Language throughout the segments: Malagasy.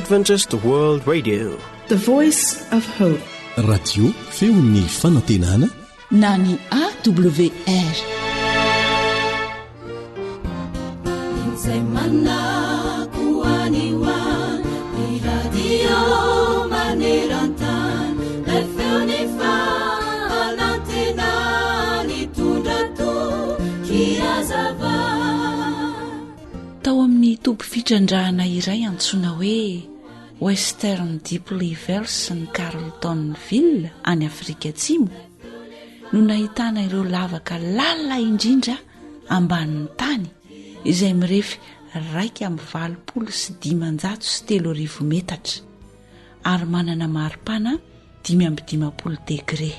Adventist World Radio. The Voice of Hope. Radio feon'ny fanantenana na ny AWR. Izay manako any ho any, ny radio maneran-tany, ilay feon'ny fanantenana nitondra toky hazava. Tao amin'ny toby fitrandrahana iray antsoina hoe Western Deep Levels ny Carltonville any Afrika Atsimo no nahitana ireo lavaka lalina indrindra ambanin'ny tany izay mirefy 3581 metatra ary manana maripana 55 degre.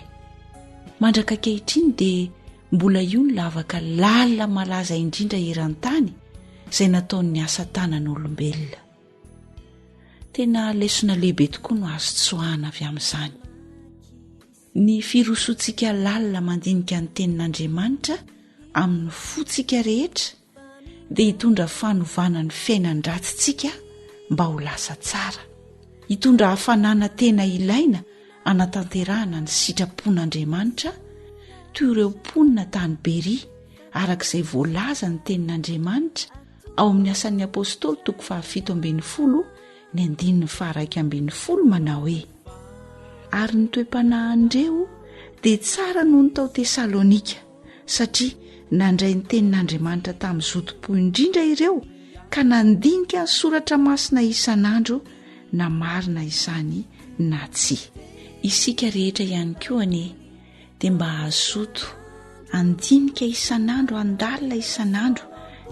Mandraka ankehitriny dia mbola io ny lavaka lalina malaza indrindra eran-tany izay nataon'ny asa tanan'olombelona. Tena lesona lehibe tokoa no azo tsoahana avy amin'izany. Ny firosoantsika lalina mandinika ny tenin'Andriamanitra amin'ny fontsika rehetra dia hitondra fanovana ny fiainan-dratsintsika mba ho lasa tsara, hitondra hafanana tena ilaina hanatanterahana ny sitrapon'Andriamanitra toy ireo mponina tany Beria araka izay voalaza ny tenin'Andriamanitra ao amin'ny Asan'ny Apostoly toko faha-17 ny andininy faha-11 manao hoe, Ary ny toe-panahin'ireo dia tsara noho ny tao Tesalonika, satria nandray ny tenin'Andriamanitra tamin'ny zotom-po indrindra ireo ka nandinika ny soratra masina isan'andro na marina izany na tsia. Isika rehetra ihany koa anie dia mba hazoto handinika isan'andro handalina isan'andro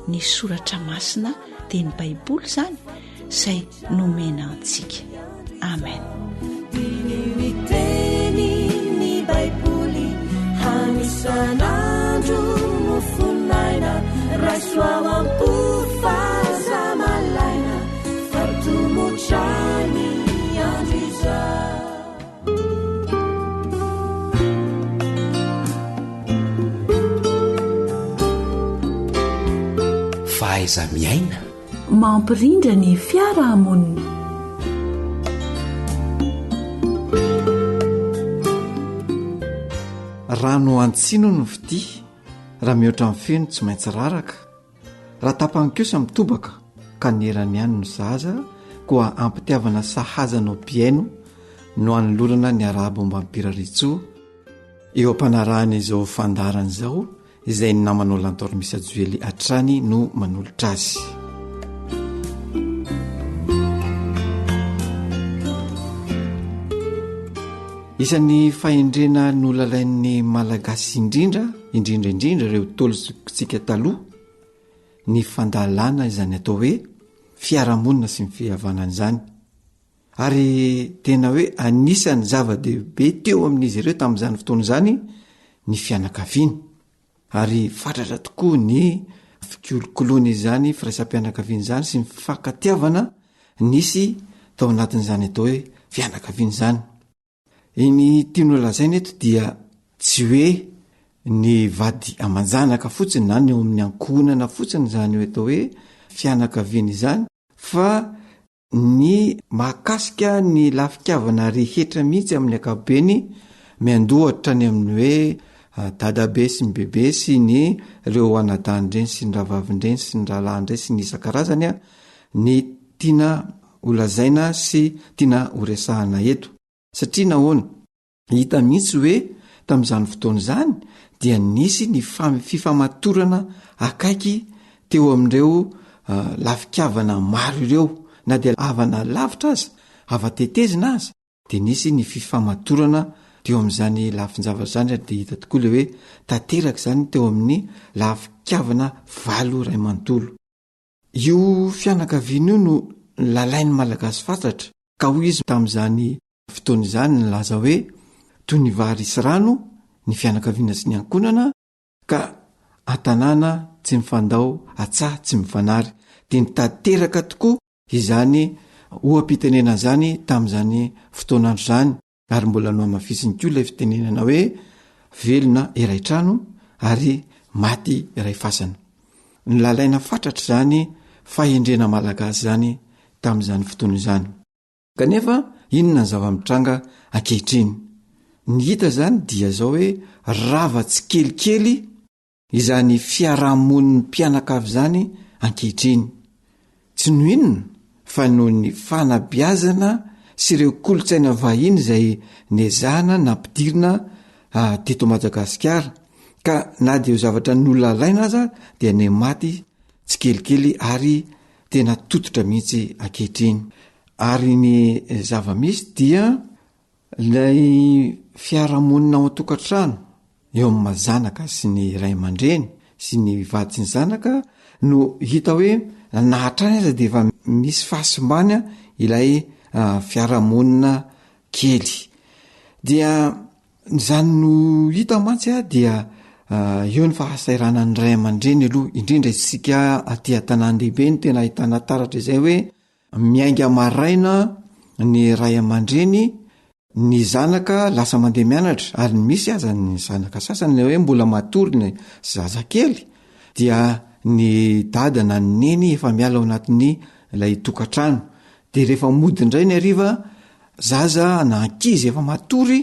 ny soratra masina dia ny baiboly izany izay nomena antsika amen Diniho ny baiboly hanisan'andro mofonaina raiso ao am-po fa aza malaina fa tomotra ny andro izao Fahaiza-miaina. Mampirindra ny fiarahamonina. Rano antsino ny fitia, raha mihoatra ny feno tsy maintsy raraka. Raha tapany kosa mitobaka ka ny erany ihany no sahaza koa ampitiavana sahaza anao mpihaino no anolorana ny arahaba ombam-piraritsoa eo am-panarahana izao fandaharana izao izay ny namanao Lantor Misa Joely hatrany no manolotra azy. Isan'ny fahendrena nolalain'ny Malagasy indrindra indrindra indrindra ireo Ntaolo zokintsika taloha ny fandalana izany atao hoe fiarahamonina sy ny fihavanana izany ary tena hoe anisan'ny zava-dehibe teo amin'izy ireo tamin'izany fotoana izany ny fianakaviana ary fatratra tokoa ny fikolokoloana izany firaisam-pianakaviana izany sy ny fifankatiavana nisy tao anatin'izany atao hoe fianakaviana izany Ny tiany ho lazaina eto dia tsy hoe ny vady aman-janaka fotsiny na ny eo amin'ny ankohonana fotsiny izany hoe atao hoe fianakaviana izany fa ny mahakasika ny lafikavana rehetra mihitsy amin'ny ankapobeny miandoha hatrany amin'ny hoe ah, dadabe sy ny bebe sy ny reo anadahin-dreny sy ny rahavavin-dreny sy ny rahalahin-dreny sy ny isan-karazany a ny tiana ho lazaina sy tiana ho resahana eto. Satria nahoana? Hita mihitsy hoe tamin'izany fotoana izany dia nisy ny fifamatorana akaiky teo amin'ireo lafikavana maro ireo, na dia havana lavitra aza, hava-tetezina aza, dia nisy ny fifamatorana teo amin'izany lafin-javatra izany ary dia hita tokoa ilay hoe tanteraka izany teo amin'ny lafikavana valo iray manontolo. Io fianakaviana io no lalain'ny Malagasy fatratra ka hoy izy tamin'izany fotoana izany nilaza hoe toy ny vary sy rano ny fianakaviana sy ny ankohonana ka an-tanàna tsy mifandao atsaha tsy mifanary dia nitateraka tokoa izany oha-pitenenana izany tamin'izany fotoan'andro izany ary mbola nohamafisiny koa ilay fitenenana hoe velona iray trano ary maty iray fasana. Nolalaina fatratra izany fahendrena malagasy izany tamin'izany fotoana izany. Kanefa inona ny zava-mitranga ankehitriny? Ny hita izany dia izao hoe rava tsikelikely izany fiarahamonin'ny mpianakavy izany ankehitriny. Tsy noho inona fa noho ny fanabeazana sy ireo kolontsaina vahiny izay nezahana nampidirina teto Madagasikara ka na dia io zavatra nolalaina aza dia nihamaty tsikelikely ary tena tototra mihitsy ankehitriny. Ary ny zava-misy dia ilay fiarahamonina ao an-tokantrano eo amin'ny maha zanaka sy ny ray aman-dreny sy ny vady sy ny zanaka no hita hoe na hatrany aza dia efa misy fahasimbana ilay fiarahamonina kely. Dia izany no hita mantsy a dia eo ny fahasahiranan'ny ray aman-dreny aloha, indrindra isika aty an-tanàn-dehibe no tena ahitana taratra izay hoe Miainga maraina ny ray aman-dreny, ny zanaka lasa mandeha mianatra ary ny misy aza ny zanaka sasany le hoe mbola matory ny zazakely dia ny dada na ny neny efa miala ao anatin'ny ilay tokantrano de rehefa mody indray ny hariva zaza na ankizy efa matory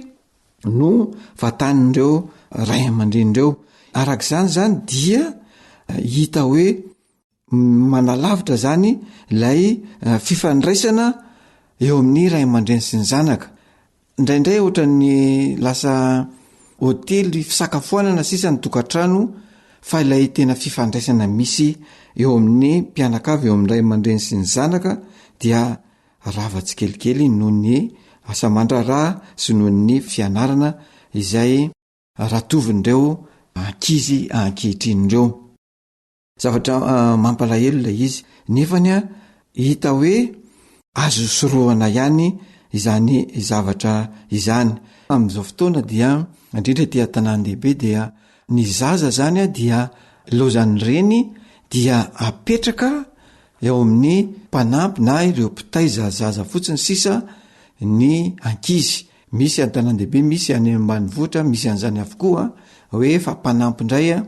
no vatan'ireo ray aman-dreny ireo. Arak'izany zany dia hita hoe Manalavitra izany ilay fifandraisana eo amin'ny ray aman-dreny sy ny zanaka. Indraindray ohatran'ny lasa hotely fisakafoanana sisa ny tokantrano fa ilay tena fifandraisana misy eo amin'ny mpianakavy, eo amin'ny ray aman-dreny sy ny zanaka dia rava tsikelikely noho ny asa aman-draharaha sy noho ny fianarana izay ratovin'ireo ankizy ankehitriny ireo. Zavatra mampalahelo ilay izy, nefany a hita hoe azo sorohana ihany izany zavatra izany. Amin'izao fotoana dia indrindra aty an-tanàn-dehibe dia ny zaza zany a dia ilaozan'ny reny dia apetraka eo amin'ny mpanampy na ireo mpitaiza zaza fotsiny sisa ny ankizy. Misy an-tanàn-dehibe, misy any ambanivohitra, misy an'izany avokoa hoe fa mpanampy indray a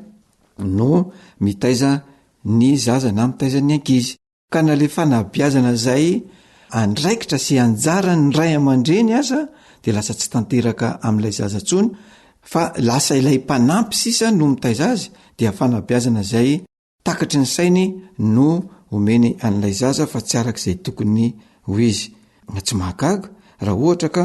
no mitaiza ny zaza na mitaiza ny ankizy. Ka na le fanabeazana izay andraikitra sy anjaran'ny ray aman-dreny aza de lasa tsy tanteraka amin'ilay zaza intsony fa lasa ilay mpanampy sisa no mitaiza azy dia fanabeazana izay Takatry ny sainy no omeny an'ilay zaza fa tsy araka izay tokony ho izy. Tsy mahagaga raha ohatra ka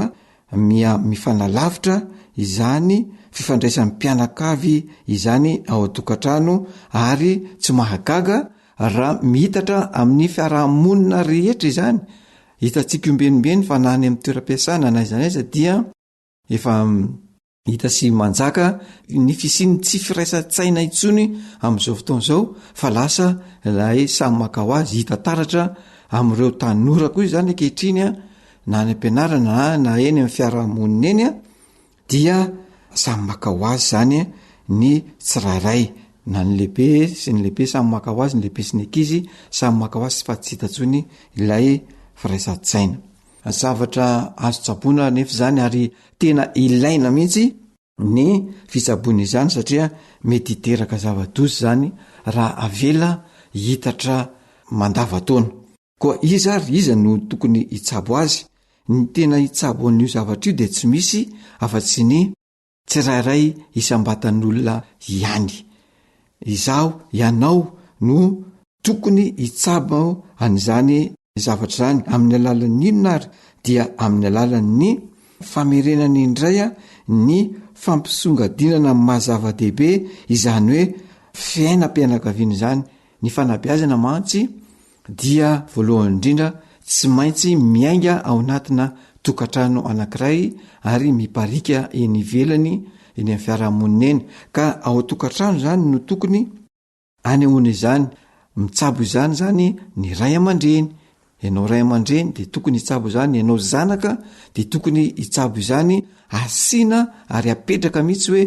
miha mifanalavitra izany fifandraisan'ny mpianakavy izany ao an-tokantrano ary tsy mahagaga raha miitatra amin'ny fiarahamonina rehetra izany. Hitantsika ombienimbeny fa na any amin'ny toeram-piasana na aiza na aiza dia efa Hita sy manjaka ny fisian'ny tsy firaisan-tsaina intsony amin'izao fotoana izao fa lasa ilay samy maka ho azy. Hita taratra amin'ireo tanora koa izany ankehitriny a, na any am-pianarana na eny amin'ny fiarahamonina eny a, dia samy maka ho azy izany ny tsirairay, na ny lehibe sy ny lehibe samy maka ho azy, ny lehibe sy ny ankizy samy maka ho azy fa tsy hita intsony ilay firaisan-tsaina. Zavatra azo tsaboina anefa izany ary tena ilaina mihitsy ny fitsaboana izany satria mety hiteraka zava-doza izany raha avela hiitatra mandavantaona. Koa iza ary iza no tokony hitsabo azy? Ny tena hitsabo an'io zavatra io dia tsy misy afa-tsy ny tsirairay isam-batan'olona ihany. Izaho, ianao no tokony hitsabo an'izany zavatra izany. Amin'ny alalan'ny inona ary? Dia amin'ny alalan'ny famerenana indray ny fampisongadinana ny maha zava-dehibe izany hoe fiainam-pianakaviana izany. Ny fanabeazana mantsy dia voalohany indrindra tsy maintsy miainga ao anatina tokantrano anankiray ary miparika eny ivelany eny amin'ny fiarahamonina eny ka ao an-tokantrano izany no tokony anehoana izany mitsabo izany zany ny ray aman-dreny ianao ray aman-dreny de tokony hitsabo izany ianao zanaka de tokony hitsabo izany asiana ary apetraka mihitsy hoe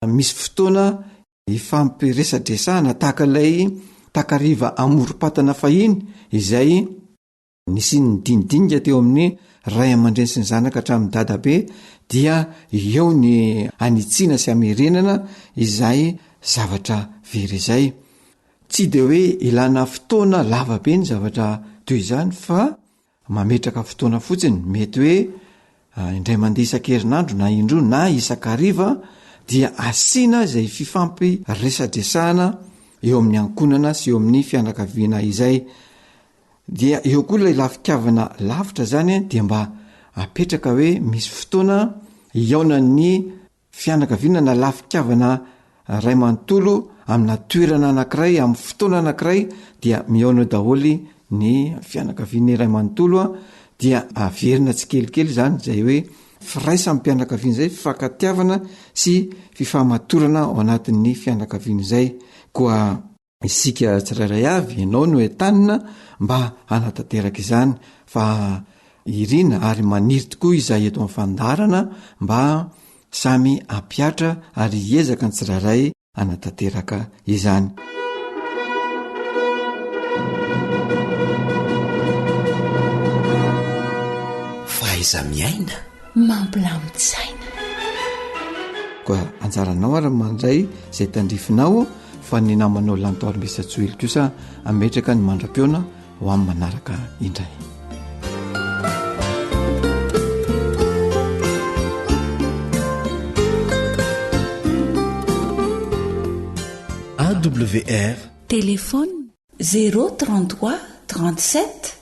Misy fotoana ifampiresadresahana tahaka ilay takariva amorom-patana fahiny izay nisian'ny dinidinika teo amin'ny ray aman-dreny sy ny zanaka hatramin'ny dadabe dia eo ny anitsiana sy amerenana izay zavatra very izay. Tsy de hoe ilana fotoana lava be ny zavatra toy izany fa. mametraka fotoana fotsiny, mety hoe indray mandeha isan-kerinandro na indroa na isan-kariva dia asiana izay fifampiresadresahana eo amin'ny ankohonana sy eo amin'ny fianakaviana izay. Dia eo koa ilay lafikavana lavitra zany dia mba apetraka hoe misy fotoana hihaonan'ny fianakaviana na lafikavana ray manontolo amina toerana anankiray amin'ny fotoana anankiray dia mihaona daholo ny fianakaviana iray manontolo a dia averina tsikelikely zany zay hoe firaisam-pianakaviana zay fifankatiavana sy fifamatorana ao anatin'ny fianakaviana izay koa isika tsirairay avy, ianao no entanina mba hanatanteraka izany fa irina ary maniry tokoa izahay eto amin'ny fandaharana mba samy hampihatra ary hiezaka ny tsirairay hanatanteraka izany. Fahaiza-miaina. Mampilamin-tsaina. Koa anjaranao ary ny mandray izay tandrifinao fa ny namanao Lanto Armbesatsohely kosa hametraka ny mandra-pihaona ho amin'ny manaraka indray. AWR. Téléphone 033 37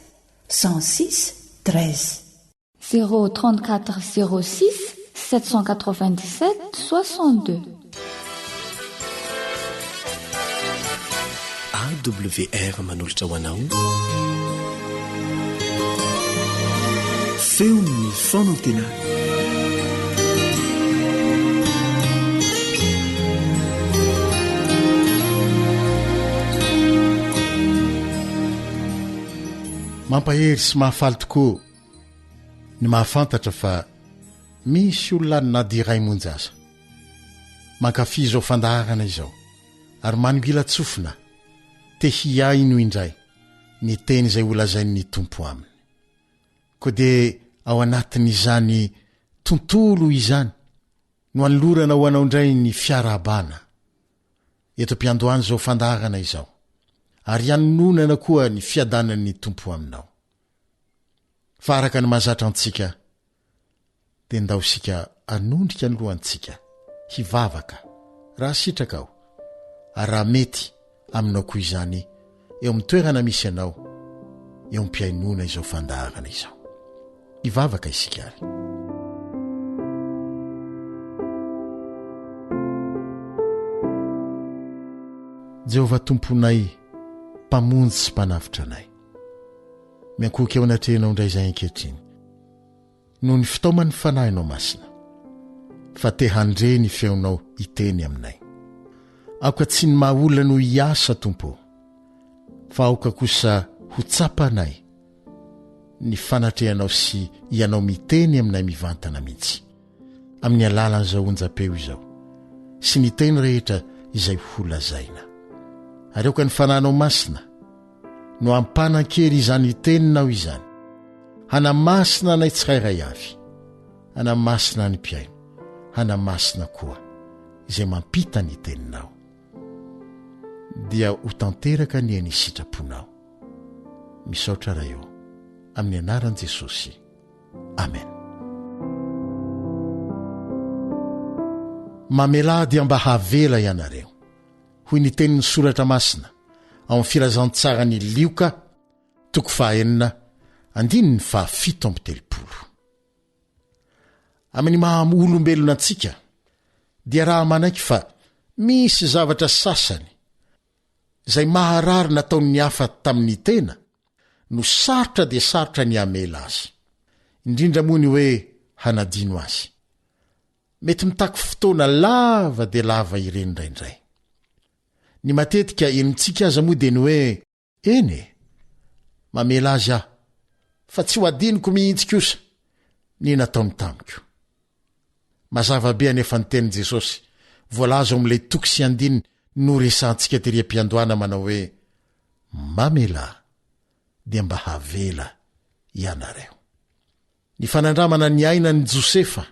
106 13. 0 34 06 797 62. AWR manolotra ho anao Feon'ny fanantenana. Mampahery sy mahafaly tokoa ny mahafantatra fa misy olona any na dia iray monja aza mankafy izao fandaharana izao ary manongilan-tsofina te hihaino indray ny teny izay holazain'ny Tompo aminy. Koa dia ao anatin'izany tontolo izany no anolorana ho anao indray ny fiarahabana eto am-piandohan'izao fandaharana izao ary hanononana koa ny fiadanan'ny Tompo aminao. Fa araka ny mahazatra antsika, dia ndao isika hanondrika ny lohantsika, hivavaka, raha sitraka aho, ary raha mety aminao koa izany eo amin'ny toerana misy anao, eo am-pihainoana izao fandaharana izao. Hivavaka isika ary. Jehovah Tomponay, Mpamonjy sy Mpanavotra anay. Miankohoka eo anatrehanao indray izahay ankehitriny, noho ny fitaoman'ny Fanahinao Masina, fa te handre ny feonao hiteny aminay. Aoka tsy ny maha olona no hiasa, Tompo ô, fa aoka kosa ho tsapanay ny fanatrehanao sy Ianao miteny aminay mivantana mihitsy, amin'ny alalan'izao onjam-peo izao, sy ny teny rehetra izay holazaina. Ary aoka ny Fanahinao Masina, no hampanan-kery izany teninao izany, hanamasina anay tsirairay avy, hanamasina ny mpihaino, hanamasina koa izay mampita ny teninao. Dia ho tanteraka anie ny sitraponao. Misaotra Ray ô, amin'ny anaran'i Jesosy. Amen. Mamelà dia mba havela ianareo. Hoy ny tenin'ny Soratra Masina ao amin'ny Filazantsaran'i Lioka, toko fahaenina, andininy fahafito amby telopolo. Amin'ny maha olombelona antsika, dia raha manaiky fa misy zavatra sasany izay maharary nataon'ny hafa tamin'ny tena, no sarotra dia sarotra ny hamela azy. Indrindra moa ny hoe hanadino azy. Mety mitaky fotoana lava dia lava ireny indraindray. Ny matetika henontsika aza moa dia ny hoe, Eny e! Mamela azy aho, fa tsy ho adinoko mihitsy kosa ny nataony tamiko. Mazava be anefa ny tenin'i Jesosy voalaza ao amin'ilay toko sy andininy noresahantsika tery am-piandohana manao hoe, Mamelà dia mba havela ianareo. Ny fanandramana niainan'i Josefa,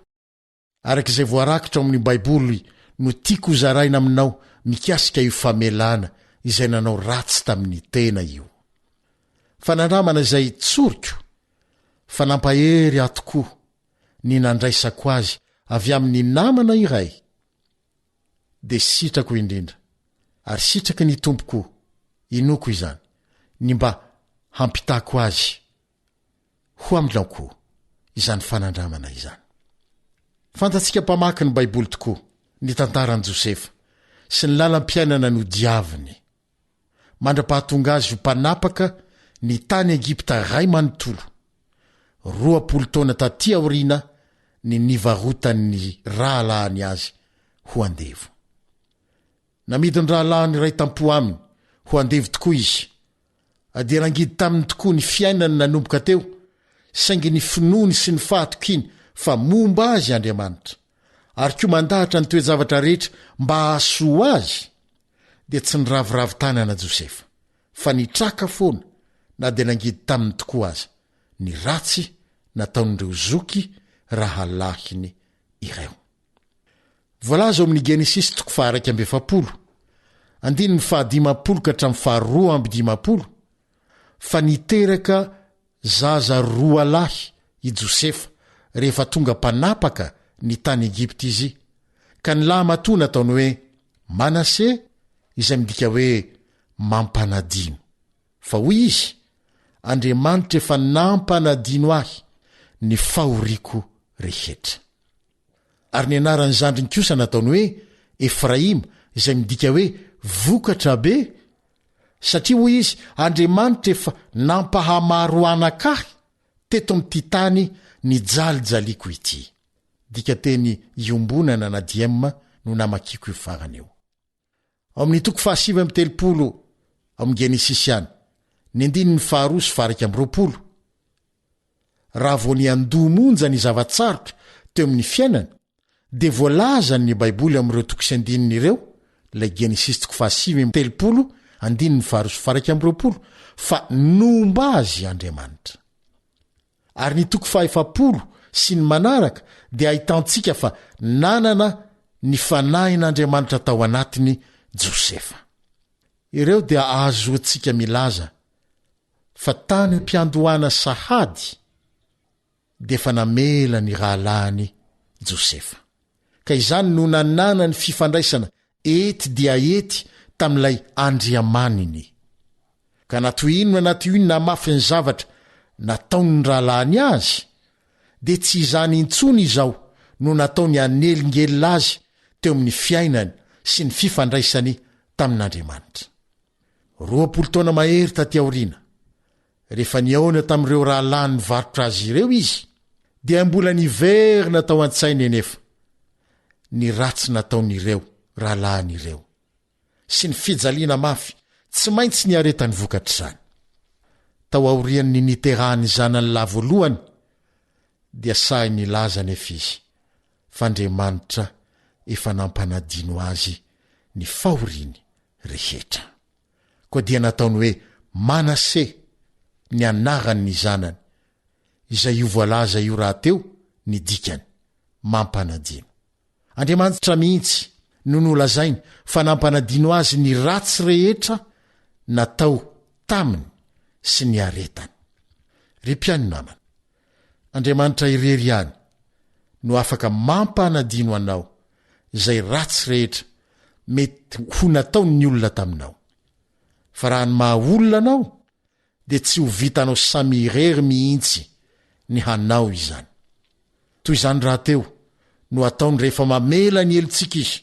araka izay voarakitra ao amin'ny Baiboly, no tiako hozaraina aminao mikasika io famelana izay nanao ratsy tamin'ny tena io. Fanandramana izay tsoriko. Fa nampahery ahy tokoa ny nandraisako azy avy amin'ny namana iray, dia sitrako indrindra, ary sitraky ny Tompo koa, inoako izany, ny mba hampitako azy ho aminao koa izany fanandramana izany. Fantatsika mpamaky ny Baiboly tokoa ny tantaran'i Josefa sy ny lalam-piainana nodiaviny, mandra-pahatonga azy ho mpanapaka ny tany Egypta ray manontolo, 20 taona taty aoriana ny nivarotan'ny rahalahiny azy ho andevo. Namidin'ny rahalahiny iray tampo aminy ho andevo tokoa izy, dia nangidy taminy tokoa ny fiainany nanomboka teo, saingy ny finoany sy ny fahatokiany fa momba azy Andriamanitra, ary koa mandahatra ny toe-javatra rehetra mba hahasoa azy, dia tsy niraviravy tanana Josefa, fa nitraka foana na dia nangidy taminy tokoa aza ny ratsy nataon'ireo zoky rahalahiny ireo. Voalaza ao amin'ny Genesisy toko faha-41, andininy faha-50 ka hatramin'ny faha-52, fa niteraka zaza roa lahy i Josefa rehefa tonga mpanapaka ny tany Egypta izy, ka ny lahimatoa nataony hoe Manase, izay midika hoe mampanadino. Fa hoy izy, Andriamanitra efa nampanadino ahy ny fahoriako rehetra. Ary ny anaran'ny zandriny kosa nataony hoe Efraima, izay midika hoe vokatra be, satria hoy izy, Andriamanitra efa nampahamaro anaka ahy teto amin'ity tany nijalijaliako ity. Dikanteny iombonana na diem no namakiako io farany io. Ao amin'ny toko fahasivy amby 30 ao amin'ny Genesisy ihany, ny andininy faharoa sy faha 21, Raha vao niandoha monja ny zava-tsarotra teo amin'ny fiainany, dia voalazan' ny Baiboly amin'ireo toko sy andininy ireo, ilay Genesisy toko fahasivy amby 30, andininy faharoa sy faha 21, fa nomba azy Andriamanitra. Ary ny toko fahaefapolo sy ny manaraka dia ahitantsika fa nanana ny fanahin'Andriamanitra tao anatiny Josefa. Ireo dia ahazoantsika milaza fa tany am-piandohana sahady dia efa namela ny rahalahiny Josefa. Ka izany no nananany fifandraisana ety dia ety tamin'ilay Andriamaniny. Ka na toy inona na toy inona hamafin'ny zavatra nataon'ny rahalahiny azy, dia tsy izany intsony izao no nataony hanelingelina azy teo amin'ny fiainany sy ny fifandraisany tamin'Andriamanitra. 20 taona mahery taty aoriana, rehefa nihaona tamin'ireo rahalahy nivarotra azy ireo izy, dia mbola niverina tao an-tsainy anefa ny ratsy nataon'ireo rahalahiny ireo sy ny fijaliana mafy tsy maintsy niaretany vokatr'izany. Tao aorian'ny niterahan'ny zanany lahy voalohany, dia sahy nilaza anefa izy fa Andriamanitra efa nampanadino azy ny fahoriany rehetra. Koa dia nataony hoe Manase ny anaran' ny zanany, izay io voalaza io rahateo ny dikany, mampanadino. Andriamanitra mihitsy no nolazainy fa nampanadino azy ny ratsy rehetra natao taminy sy niaretany. Ry mpihaino namana, Andriamanitra irery ihany no afaka mampanadino anao izay ratsy rehetra mety ho nataon'ny olona taminao. Fa raha ny maha olona anao dia tsy ho vitanao samy irery mihitsy ny hanao izany. Toy izany rahateo no ataony rehefa mamela ny helotsika izy,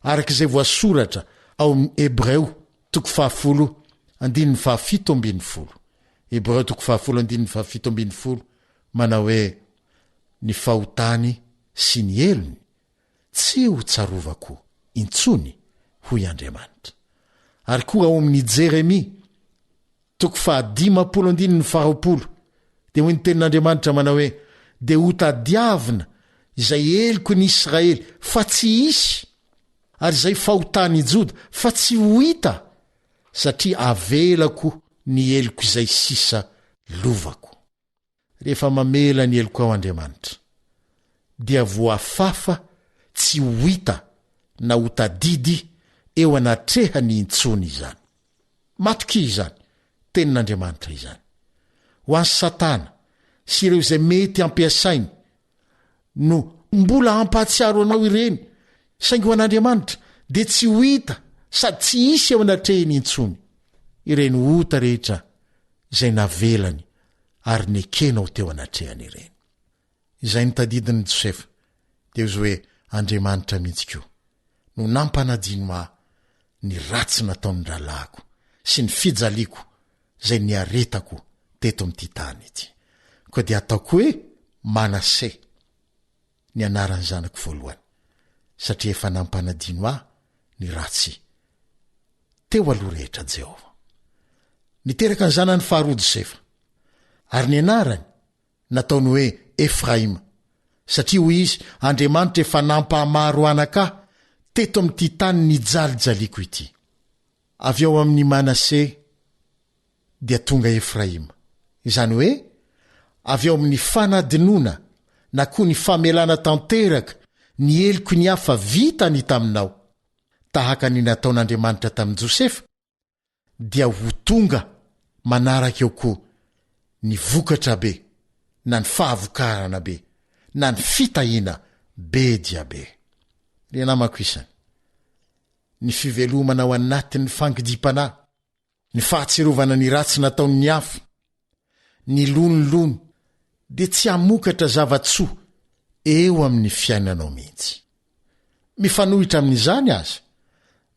araka izay voasoratra ao amin'ny Hebreo toko fahafolo andininy fahafito ambin'ny folo. Hebreo toko fahafolo andininy fahafito ambin'ny folo manao hoe, Ny fahotany sy ny helony tsy ho tsarovako intsony, hoy Andriamanitra. Ary koa ao amin'ny Jeremia, toko fahadimampolo andininy faharoapolo, dia hoy ny tenin'Andriamanitra manao hoe, Dia hotadiavina izay heloky ny Israely, fa tsy hisy, ary izay fahotan'i Joda, fa tsy ho hita, satria avelako ny heloko izay sisa lovako. Rehefa mamela ny helokao Andriamanitra, dia voafafa tsy ho hita na ho tadidy eo anatrehany intsony izany. Matokia izany Tenin'Andriamanitra izany. Ho an'i Satana, sy ireo izay mety hampiasainy no mbola hampahatsiaro anao ireny, saingy ho an'Andriamanitra dia tsy ho hita sady tsy hisy eo anatrehiny intsony ireny ota rehetra izay navelany ary nekenao teo anatrehany ireny. Izay notadidin'i Josefa dia izy hoe Andriamanitra mihitsy koa no nampanadino ahy ny ratsy nataon'ny rahalahiko sy ny fijaliako izay niaretako teto amin'ity tany ity. Koa dia ataoko hoe Manase ny anaran'ny zanako voalohany, satria efa nampanadino ahy ny ratsy teo aloha rehetra Jehovah. Niteraka ny zanany faharoa Josefa, ary ny anarany nataony hoe Efraima, satria hoy izy, Andriamanitra efa nampahamaro anaka ahy teto amin'ity tany nijalijaliako ity. Avy ao amin'i Manase dia tonga Efraima, izany hoe avy ao amin'ny fanadinoana na koa ny famelana tanteraka ny heloky ny hafa vitany taminao, tahaka ny nataon'Andriamanitra tamin'i Josefa, dia ho tonga manaraka eo koa ny vokatra be na ny fahavokarana be na ny fitahiana be dia be. Ry namako isany, ny fivelomana ao anatin'ny fangidiam-panahy, ny fahatsiarovana ny ratsy nataon'ny hafa, ny lonilony dia tsy hamokatra zava-tsoa eo amin'ny fiainanao mihitsy. Mifanohitra amin'izany aza,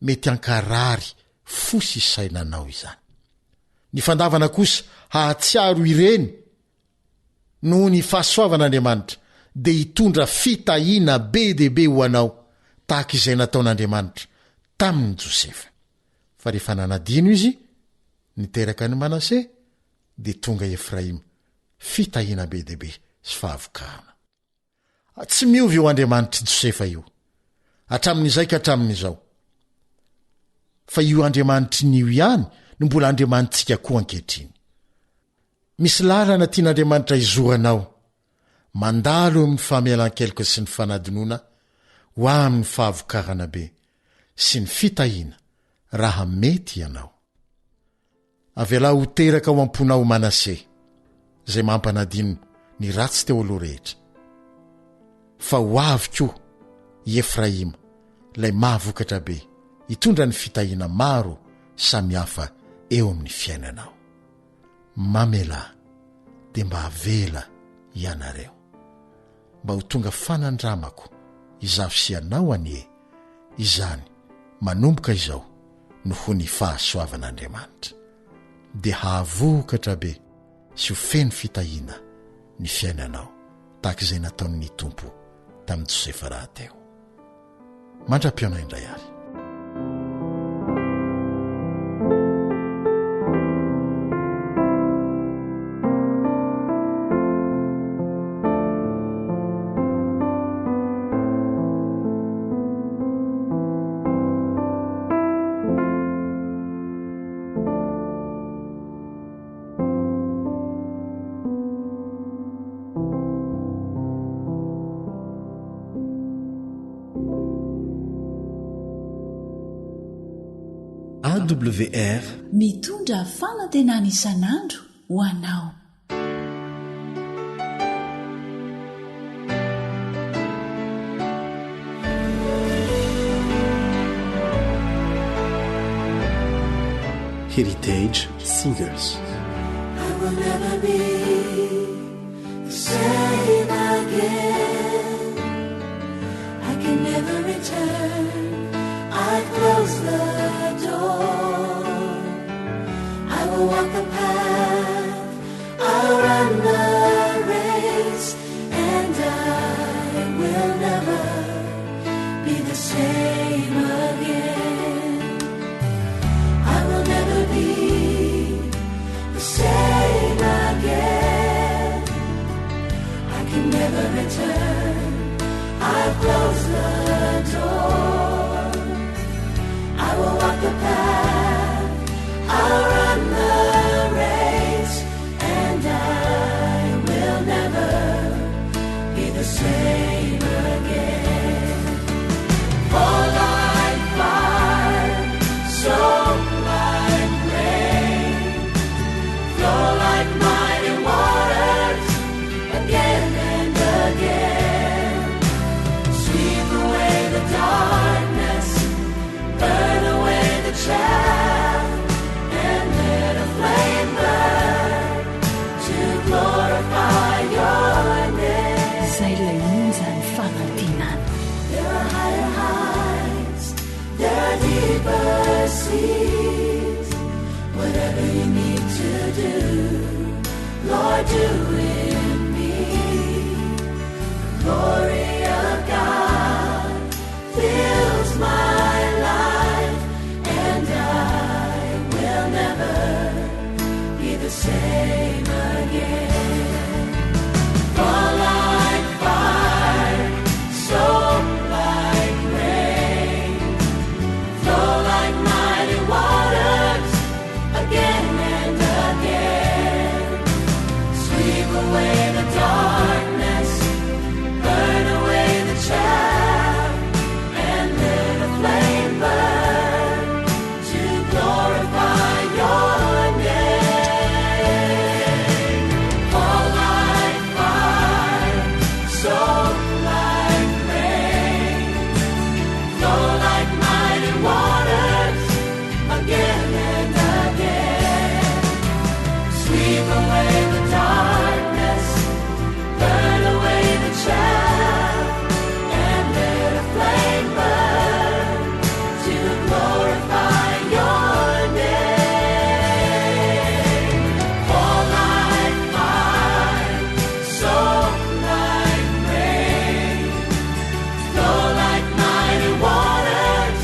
mety hankarary fo sy saina anao izany. Ny fandavana kosa hahatsiaro ireny noho ny fahasoavan'Andriamanitra dia hitondra fitahiana be dia be ho anao tahaka izay nataon'Andriamanitra tamin'i Josefa. Fa rehefa nanadino izy, niteraka an'i Manase, dia tonga Efraima, fitahiana be dia be sy fahavokarana. Tsy miova io Andriamanitr'i Josefa io, hatramin'izay ka hatramin'izao. Fa io Andriamanitry ny io ihany no mbola Andriamanitsika koa ankehitriny. Misy lalana tian'Andriamanitra hizoranao, mandalo eo amin'ny famelan-keloka sy ny fanadinoana ho amin'ny fahavokarana be sy ny fitahiana raha mety ianao. Avelao ho teraka ao am-ponao Manase, izay mampanadino ny ratsy teo aloha rehetra. Fa ho avy koa i Efraima, ilay mahavokatra be, hitondra ny fitahiana maro samihafa eo amin'ny fiainanao. Mamelà, dia mba avela ianareo. Mba ho tonga fanandramako izaho sy ianao anie izany manomboka izao noho ny fahasoavan'Andriamanitra, dia hahavokatra be sy ho feno fitahiana ny fiainanao tahaka izay nataon'ny Tompo tamin'i Josefa rahateo. Mandra-pihaona indray ary. AWR. Mitondra fanantenana isan'andro ho anao. Heritage Singers. I will never be the same again. I can never return. I've closed the door. I will walk the path. I'll run the race. And I will never be the same again. I will never be the same again. deeper seas. Whatever you need to do, Lord, do in me. The glory of God fills my life, and I will never be the same again. Fall like fire, soak like rain, flow like mighty waters again and again. Sweep away the darkness, burn away the chaff, and let a flame burn to glorify your name. Fall like fire, soak like rain, flow like mighty waters again and again. Sweep away the darkness, burn away the chaff, and let a flame burn to glorify your name. Fall like fire, soak like rain, flow like mighty waters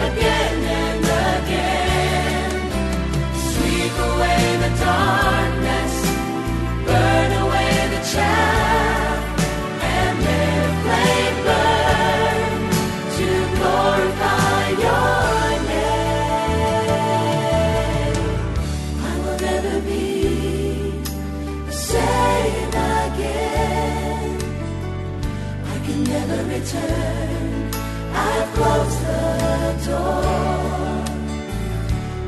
again and again. Sweep away the darkness, burn away the chaff, and let a flame burn to glorify your name. I will never be the same again. I can never return. I've closed the door.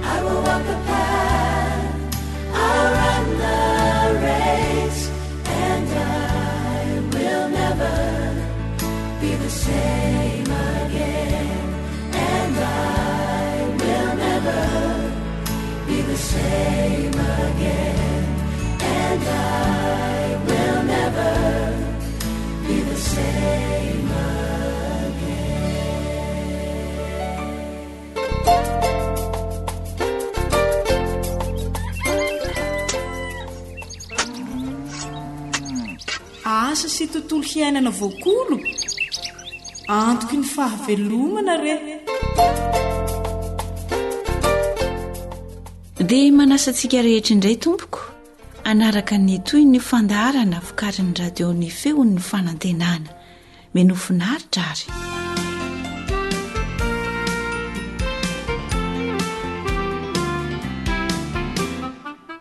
I will walk the path, I'll run the race, and I will never be the same again. And I will never be the same again. And I will never be the same Asa sy tontolo hiainana voakolo antoky ny fahavelomana re. Dia manasa antsika rehetra indray tompoko hanaraka ny tohin'ny fandaharana vokarin'ny radio ny feon'ny fanantenana. Menoa finaritra ary.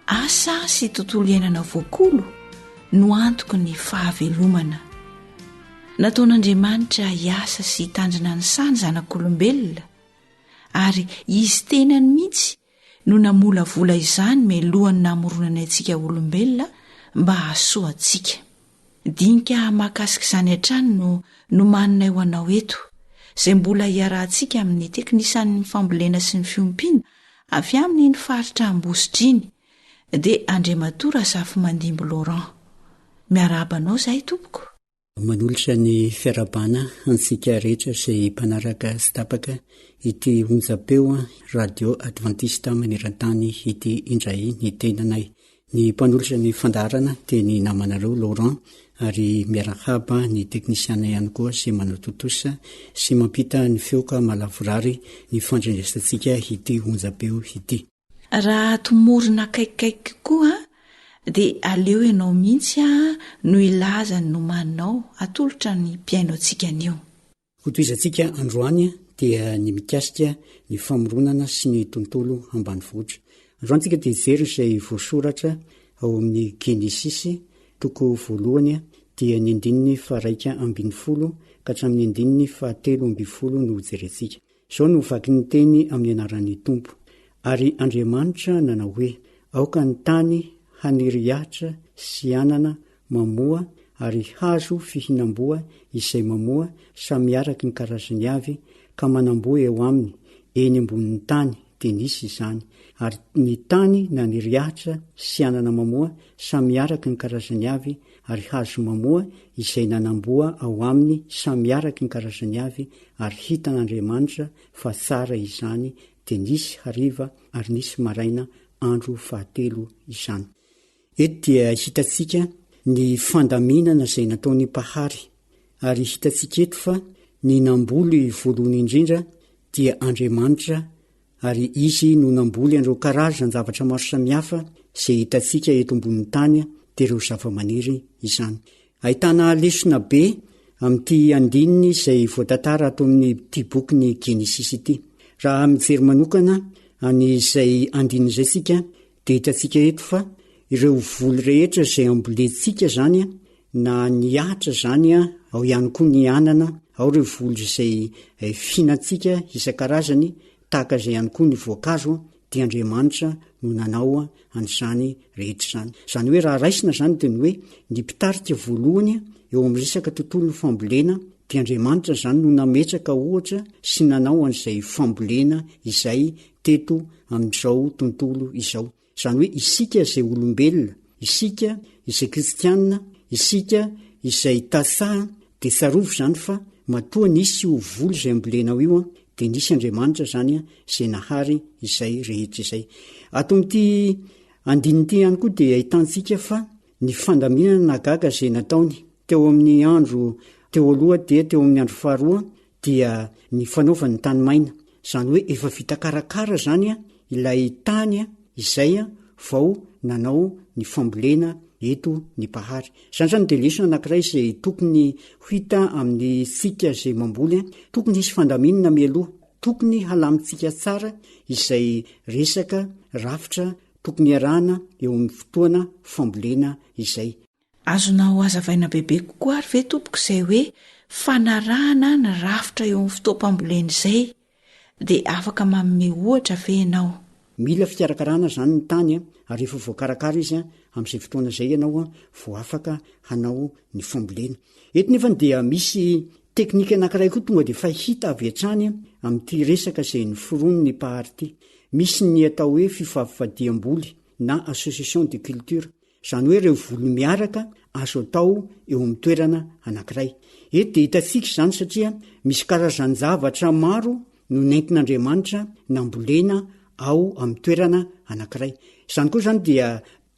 Asa sy tontolo iainana voakolo no antoky ny fahavelomana. Nataon'Andriamanitra hiasa sy hitandrina ny saha ny zanak'olombelona ary izy tenany mihitsy no namolavola izany mialohan'ny namoronany antsika olombelona mba hahasoa antsika. Dinika mahakasika izany hatrany no nomaninay ho anao eto, izay mbola iarahantsika amin'ny teknisan'ny fambolena sy ny fiompiana avy amin'iny faritra Ambositra iny, dia Andriamatoa Razafimandimby Laurent. Miarahaba anao izahay tompoko. Manolotra ny fiarahabana antsika rehetra izay mpanaraka sy tapaka ity onjam-peo Radio Adventiste maneran-tany ity indray ny tenanay. Ny mpanolotra ny fandaharana dia ny namanareo Laurent ary miarahaba ny teknisiana ihany koa izay manatontosa sy mampita ny feoka mahalavorary ny fandrenesantsika ity onjam-peo ity. Raha tomorina akaikikaiky kokoa dia aleo ianao mihitsy no hilaza ny nomaninao hatolotra ny mpihaino antsika anio. Hotohizantsika androany dia ny mikasika ny famoronana sy ny tontolo ambanivohitra. Androany tsika dia hijery izay voasoratra ao amin'ny Genesisy toko voalohany dia ny andininy faha-11 ka hatramin'ny andininy faha-13 no hojerentsika. Izao no vakin'ny teny amin'ny anaran'ny Tompo, Ary Andriamanitra nanao hoe, Aoka ny tany haniry ahitra sy anana mamoa ary hazo fihinam-boa izay mamoa samy araka ny karazany avy ka manam-boa eo aminy, eny ambonin'ny tany. dia nisy izany. Ary ny tany naniry ahitra sy anana mamoa samy araka ny karazany avy, ary hazo mamoa izay nanam-boa ao aminy samy araka ny karazany avy, ary hitan'Andriamanitra fa tsara izany, dia nisy hariva ary nisy maraina andro fahatelo izany. Eto dia hitantsika ny fandaminana izay nataon'ny Mpahary, ary hitantsika eto fa ny namboly voalohany indrindra dia Andriamanitra ary Izy no namboly an'ireo karazan-javatra maro samihafa izay hitantsika eto ambonin'ny tany dia ireo zavamaniry izany. Ahitana lesona be amin'ity andininy izay voatantara ato amin'ity bokin'ny Genesisy ity. Raha mijery manokana an'izay andininy izay isika dia hitantsika eto fa ireo voly rehetra izay ambolentsika izany na ny ahitra izany ao ihany koa ny anana, ao ireo voly izay fihinantsika isan-karazany, tahaka izay ihany koa ny voankazo dia Andriamanitra no nanao an'izany rehetra izany. Izany hoe raha raisina izany dia ny hoe ny mpitarika voalohany eo amin'ny resaka tontolon'ny fambolena dia Andriamanitra izany no nametraka ohatra sy nanao an'izay fambolena izay teto amin'izao tontolo izao. Izany hoe isika izay olombelona, isika izay kristianina, isika izay tantsaha dia tsarovy izany fa matoa nisy io voly izay ambolenao io dia nisy Andriamanitra izany izay nahary izay rehetra izay. Ato amin'ity andininy ity ihany koa dia ahitantsika fa ny fandaminana nahagaga izay nataony teo amin'ny andro teo aloha dia teo amin'ny andro faharoa dia ny fanaovany ny tany maina, izany hoe efa vita karakara izany ilay tany izay vao nanao ny fambolena eto ny Mpahary. Izany izany dia lesona anankiray izay tokony ho hita amin'ny tsika izay mamboly, tokony hisy fandaminana mialoha, tokony halamintsika tsara izay resaka rafitra tokony hiarahana eo amin'ny fotoana fambolena izay. Azonao hazavaina bebe kokoa ary ve tompoko izay hoe fanarahana ny rafitra eo amin'ny fotoam-pambolena izay? Dia afaka manome ohatra ve ianao? Mila fikarakarana izany ny tany ary rehefa voakarakara izy amin'izay fotoana izay ianao vao afaka hanao ny fambolena. Eto nefany dia misy teknika anankiray koa tonga dia efa hita avy hatrany amin'ity resaka izay noforonin'ny Mpahary ity. Misy ny atao hoe fifafifadiam-boly na association de culture. Izany hoe ireo voly miaraka azo atao eo amin'ny toerana anankiray. Eto dia hitantsika izany satria misy karazan-javatra maro no nentin'Andriamanitra nambolena ao amin'ny toerana anankiray. Izany koa izany dia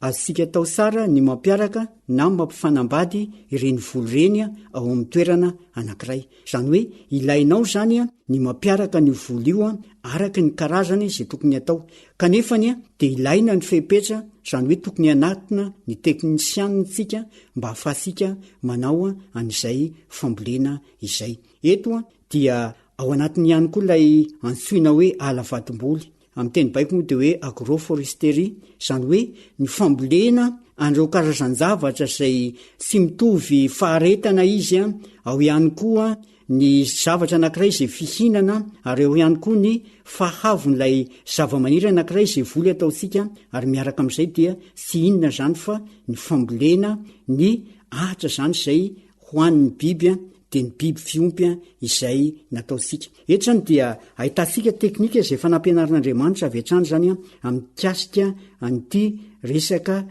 azontsika atao tsara ny mampiaraka na mampifanambady ireny voly ireny ao amin'ny toerana anankiray. Izany hoe ilainao izany ny mampiaraka an'io voly io araka ny karazany izay tokony atao. Kanefany dia ilaina ny fepetra, izany hoe tokony hanatona ny teknisianina isika mba hahafahantsika manao an'izay fambolena izay. Eto dia ao anatiny ihany koa ilay antsoina hoe ala vadim-boly. Amin'ny teny baiko moa dia hoe agroforesterie, izany hoe ny fambolena an'ireo karazan-javatra izay tsy mitovy faharetana izy, ao ihany koa ny zavatra anankiray izay fihinana ary ao ihany koa ny fahavon'ilay zavamaniry anankiray izay voly ataontsika ary miaraka amin'izay dia tsy inona izany fa ny fambolena ny ahitra izany izay ho an'ny biby dia ny biby fiompy izay nataontsika. Eto izany dia ahitantsika teknika izay efa nampianarin'Andriamanitra avy hatrany izany amin'ny mikasika an'ity resaka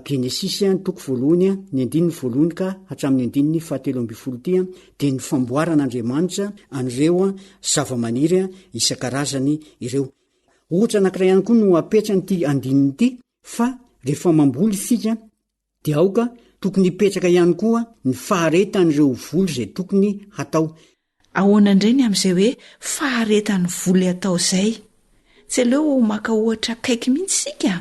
Genesisy ny toko voalohany, ny andininy voalohany ka hatramin'ny andininy fahatelo ambin'ny folo ity dia ny famboaran'Andriamanitra an'ireo zavamaniry isan-karazany ireo. Ohatra anankiray ihany koa no apetran'ity andininy ity fa rehefa mamboly isika Dia aoka tokony hipetraka ihany koa ny faharetan'ireo voly izay tokony hatao. Ahoana indray ny amin'izay hoe faharetan'ny voly atao izay? Tsy aleo maka ohatra akaiky mihitsy isika?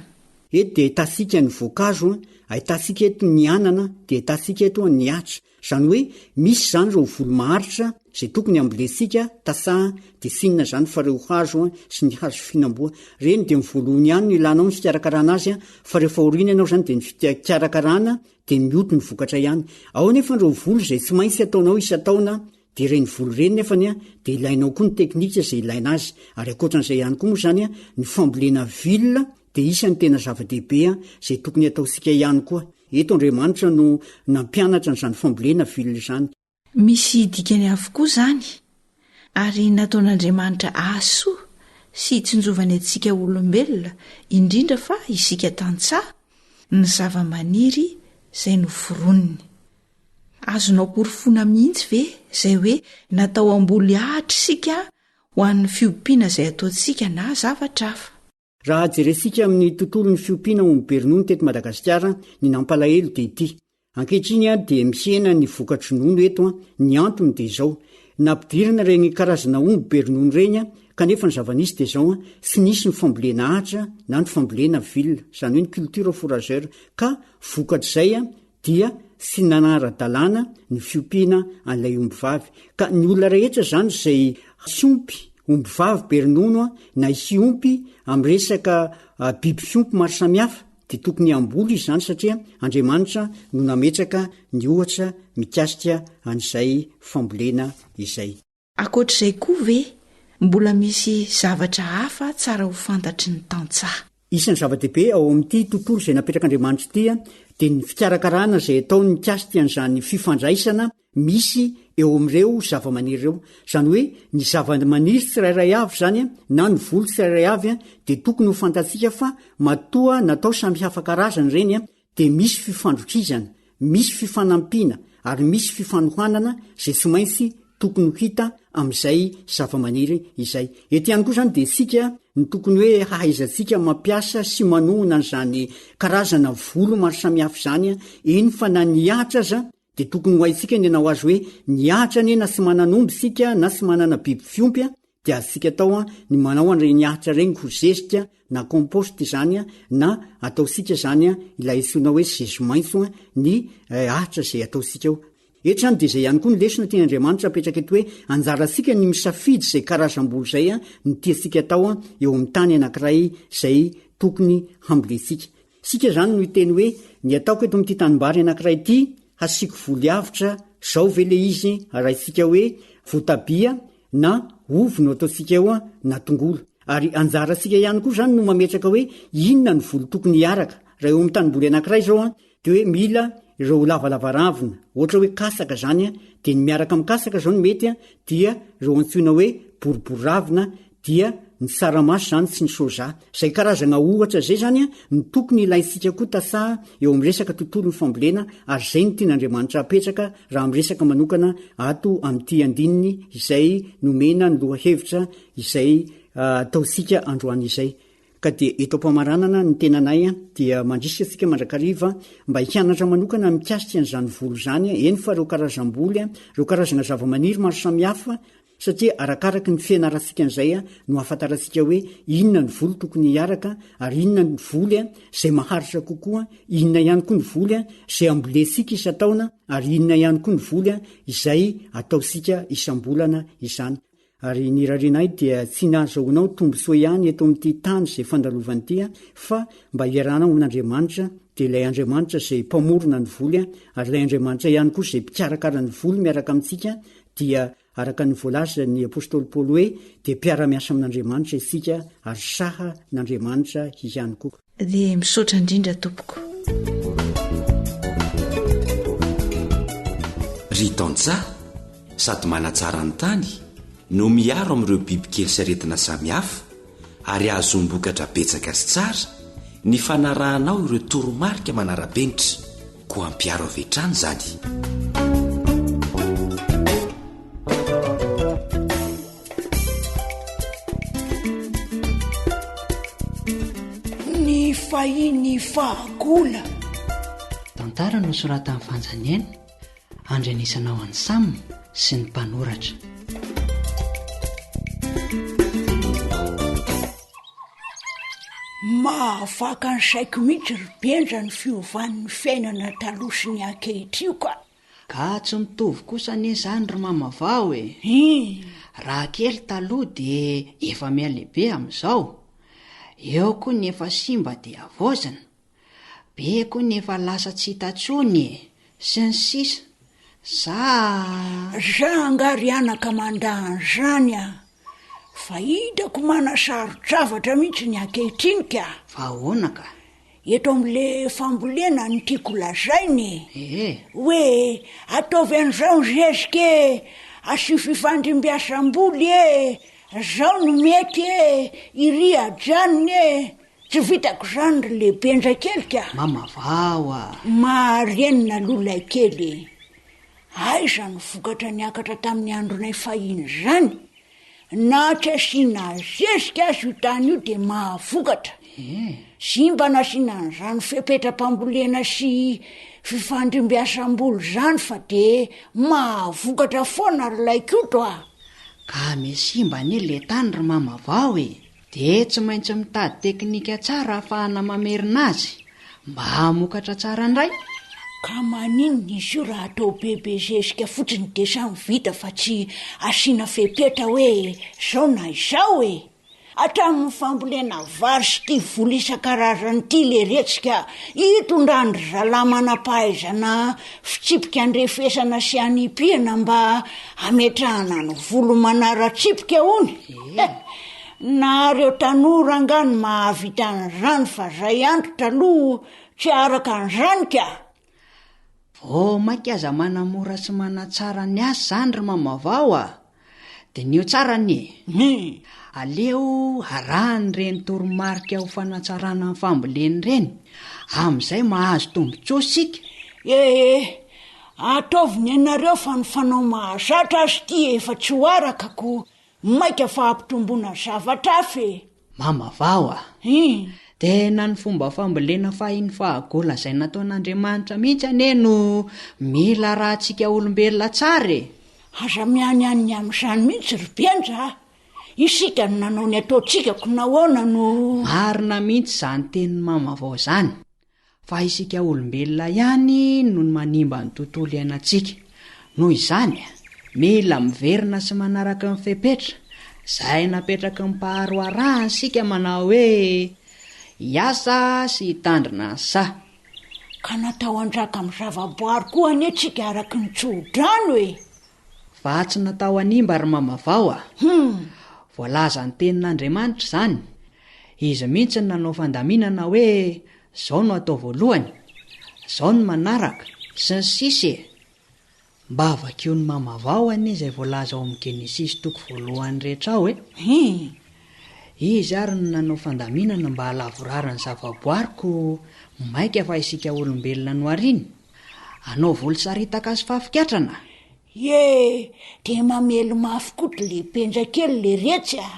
Eto dia ahitantsika ny voankazo, ahitantsika eto ny anana, dia ahitantsika eto ny ahitra. Izany hoe misy izany ireo voly maharitra izay tokony hambolentsika, tantsaha, dia tsy inona izany fa ireo hazo sy ny hazo fihinam-boa. Ireny dia ny voalohany ihany no ilanao ny fikarakarana azy fa rehefa aoriana ianao izany dia ny fikarakarana dia mioty ny vokatra ihany. Ao anefa ireo voly izay tsy maintsy ataonao isan-taona dia ireny voly ireny nefany dia ilainao koa ny teknika izay ilaina azy. Ary ankoatran'izay ihany koa moa izany ny fambolena ville dia isan'ny tena zava-dehibe izay tokony hataontsika ihany koa. Eto Andriamanitra no nampianatra an'izany fambolena ville izany. Misy dikany avokoa izany, ary nataon'Andriamanitra hahasoa sy hitsinjovany antsika olombelona, indrindra fa isika tantsaha, ny zavamaniry izay noforoniny. Azonao porofoina mihitsy ve izay hoe natao hamboly ahitra isika ho an'ny fiompiana izay ataontsika na zavatra hafa? Raha jerentsika amin'ny tontolon'ny fiompiana omby be ronono teto Madagasikara, ny nampalahelo dia ity. Ankehitriny dia mihena ny voka-dronono eto, ny antony dia izao, nampidirina ireny karazana omby be ronono ireny kanefa ny zava-nisy dia izao, tsy nisy ny fambolena ahitra na ny fambolena vilona, izany hoe ny culture fourragère, ka vokatr'izay dia tsy nanara-dalàna ny fiompiana an'ilay ombivavy. Ka ny olona rehetra izany izay hiompy ombivavy be ronono na hiompy amin'ny resaka biby fiompy maro samihafa dia tokony hamboly izy izany satria Andriamanitra no nametraka ny ohatra mikasika an'izay fambolena izay. Ankoatr'izay koa ve mbola misy zavatra hafa tsara ho fantatry ny tantsaha? Isan'ny zava-dehibe ao amin'ity tontolo izay napetrak'Andriamanitra ity dia ny fikarakarana izay ataony mikasika an'izany fifandraisana misy eo amin'ireo zavamaniry ireo. Izany hoe ny zavamaniry tsirairay avy izany na ny voly tsirairay avy dia tokony ho fantatsika fa matoa natao samy hafa karazana ireny dia misy fifandrokizana, misy fifanampiana ary misy fifanohanana izay tsy maintsy tokony ho hita amin'izay zavamaniry izay. Eto ihany koa izany dia isika no tokony hoe hahaizantsika mampiasa sy manohana an'izany karazana volo maro samihafa izany, eny fa na ny ahitra aza dia tokony ho haintsika ny hanao azy hoe ny ahitra anie na tsy manana omby isika na tsy manana biby fiompy dia azontsika atao ny manao an'ireny ahitra ireny ho zezika na compost izany na ataontsika izany ilay antsoina hoe zezi-maitso ny ahitra izay ataontsika eo. Eto izany dia izay ihany koa ny lesona tian'Andriamanitra apetraka eto hoe anjarantsika ny misafidy izay karazam-bolo izay no tiantsika atao eo amin'ny tany anankiray izay tokony hambolentsika. Isika izany no hiteny hoe ny ataoko eto amin'ity tanimbary anankiray ity hasiako voly avotra zao ve le izy raintsika hoe voatabia na ovy no ataontsika eo na tongolo. Ary anjarantsika ihany koa izany no mametraka hoe inona ny voly tokony hiaraka. Raha eo amin'ny tanimboly anankiray izao dia hoe mila ireo lavalava ravina, ohatra hoe katsaka izany dia ny miaraka amin'ny katsaka izao no mety dia ireo antsoina hoe boribory ravina dia ny tsaramaso izany sy ny soja. Izay karazana ohatra izay izany no tokony ilaintsika koa tantsaha eo amin'ny resaka tontolon'ny fambolena ary izay no tian'Andriamanitra hapetraka raha miresaka manokana ato amin'ity andininy izay nomena ny lohahevitra izay ataontsika androany izay. Ka dia eto am-pamaranana ny tenanay dia mandrisika antsika mandrakariva mba hianatra manokana mikasika an'izany volo izany, eny fa ireo karazam-boly, ireo karazana zavamaniry maro samihafa, Satria arakaraky ny fianarantsika an'izay no ahafantarantsika hoe inona ny voly tokony hiaraka ary inona ny voly izay maharitra kokoa, inona ihany koa ny voly izay ambolentsika isan-taona ary inona ihany koa ny voly izay ataontsika isam-bolana izany. Ary ny irarianay dia tsy ny hahazahoanao tombontsoa ihany eto amin'ity tany izay fandalovana ity fa mba hiarahanao amin'Andriamanitra dia ilay Andriamanitra izay mpamorona ny voly ary ilay Andriamanitra ihany koa izay mpikarakara ny voly miaraka amintsika dia araka ny voalazan'ny apostoly Paoly hoe dia mpiara-miasa amin'Andriamanitra isika ary saha n'Andriamanitra ihany koa. Dia misaotra indrindra tompoko. Ry tantsaha, sady manatsara ny tany no miaro amin'ireo bibikely sy aretina samihafa ary ahazoam-bokatra betsaka sy tsara ny fanarahanao ireo toromarika manara-penitra, koa ampiharo avy hatrany izany. Ny fahiny fahagola. Tantara nosoratan'i Fanjaniaina, Andrenesanao an'i Sam sy ny mpanoratra. Mahafaka ny saiko mihitsy ry Benja ny fiovan'ny fiainana taloha sy ny ankehitrio ka! Ka tsy mitovy kosa anie izany ry mama vao e! Raha kely taloha dia efa mihalehibe amin'izao. Eo koa ny efa simba dia havaozina. Be koa ny efa lasa tsy hita tsony e! Sy ny sisa Za a! Za angaha ry anaka mandà an'izany a! Fa hitako manasaro-javatra mihitsy ny ankehitriny ka! Fa ahoana ka? Eto amin'le fambolena no tiako lazaina e! Ee. Hoe ataovy an'izao ny zezika e! Asio fifandimbiasam-boly e! Zao no mety e, iry ajanony e! Tsy vitako zany ry lehibenja kely ka! Mama vao a! Marenina aloha laikely e! Aiza ny vokatra niakatra tamin'ny andronay fahiny zany? Na tsy asiana zezika aza io tany io dia mahavokatra. Simba nasiana an'izany fepetram-pambolena sy fifandrimbiasam-boly izany fa dia mahavokatra foana ry Laikoto a! Ka miha simba anie le tany ry mama vao e! De tsy maintsy mitady teknika tsara ahafahana mamerina azy mba hamokatra tsara indray. Ka maninona izy io raha atao bebe zezika fotsiny de samy vita fa tsy asiana fepetra hoe zao na izao e! Hatramin'ny fambolena vary sy ity voly isan-karazany ity leretsy ka itondran-dry zalahy manam-pahaizana fitsipika andrefesana sy anipihana mba hametrahana ny volo manara-tsipika hono. He! Nareo tanora angaha no mahavita an'izany fa zay antitra aloha tsy haharaka an'izany ka! Vao mainka aza manamora sy manatsara ny asa izany ry Mamavao a! Diniho tsara anie e! Aleo arahana ireny toromarika ho fanatsarana ny fambolena ireny, amin'izay mahazo tombontsoa isika. Ee, ataovy ny anareo fa ny fanao mahazatra aza ity efa tsy ho araka ko maika fa hampitomboana zavatra hafa e! Mama vao a! Hum. Tena ny fomba fambolena fahiny fahagola izay nataon'Andriamanitra mihitsy anie no mila arahantsika olombelona tsara e! Aza mianiany ny amin'izany mihitsy ry Benja a! Isika no nanao ny ataontsika ko nahoana no. Marina mihitsy izany tenin'i Mama vao izany. Fa isika olombelona ihany no manimba ny tontolo iainantsika. Noho izany, mila miverina sy manaraka ny fepetra izay napetraky ny Mpahary ho arahana isika manao hoe, hiasa sy hitandrina ny saha. Ka natao hanjaka amin'ny zavaboary koa anie tsika araky ny tso-drano e! Fa tsy natao hanimba ry Mamavao a! Hum! Voalazan'ny Tenin'Andriamanitra izany. Izy mihitsy no nanao fandaminana hoe zao no atao voalohany, zao no manaraka, sy ny sisa e! Mba vakio ny Mamavao anie izay voalaza ao amin'ny Genesisy toko voalohany rehetra ao e! Hum! Izy ary no nanao fandaminana mba hahalavorary ny zavaboary ko maika fa isika olombelona nohariny. Hanao voly saritaka sy fafikatrana? Ye, dia mamely mafy koa ry le penja kely le retsy a!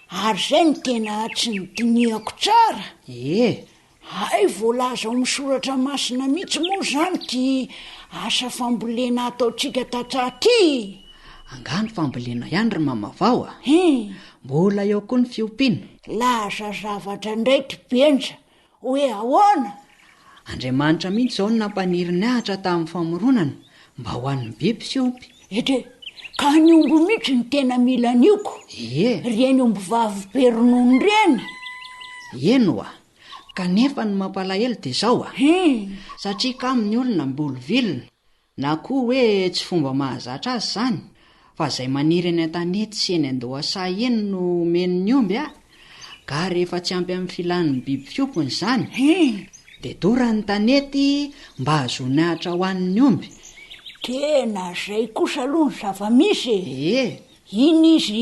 Ary zay no tena tsy nodinihako tsara. Ie. Hay voalaza ao amin'ny soratra masina mihitsy moa zany ty asa fambolena ataontsika tantsaha ty. Angaha ny fambolena ihany ry Mamavao a? Hum. Mbola eo koa ny fiompiana. Laza zavatra indray ty Benja Hoe ahoana? Andriamanitra mihitsy izao no nampaniry ny ahitra tamin'ny famoronana mba ho an'ny biby sy omby. Ete, ka ny omby mihitsy no tena mila an'io ko. Ie. Ireny ombivavy be ronono ireny. Eny oa. Kanefa ny mampalahelo dia izao a. Hum. Satria kamo ny olona mboly vilona, Na koa hoe tsy fomba mahazatra azy izany, fa izay maniry eny an-tanety sy eny an-dohasaha eny no omeny ny omby a! Ka rehefa tsy ampy amin'ny filan'ny biby fiompiny izany, dia dorany ny tanety mba hahazoany ahitra hohanin'ny omby. Tena izay kosa aloha ny zava-misy e! Ee. Iny izy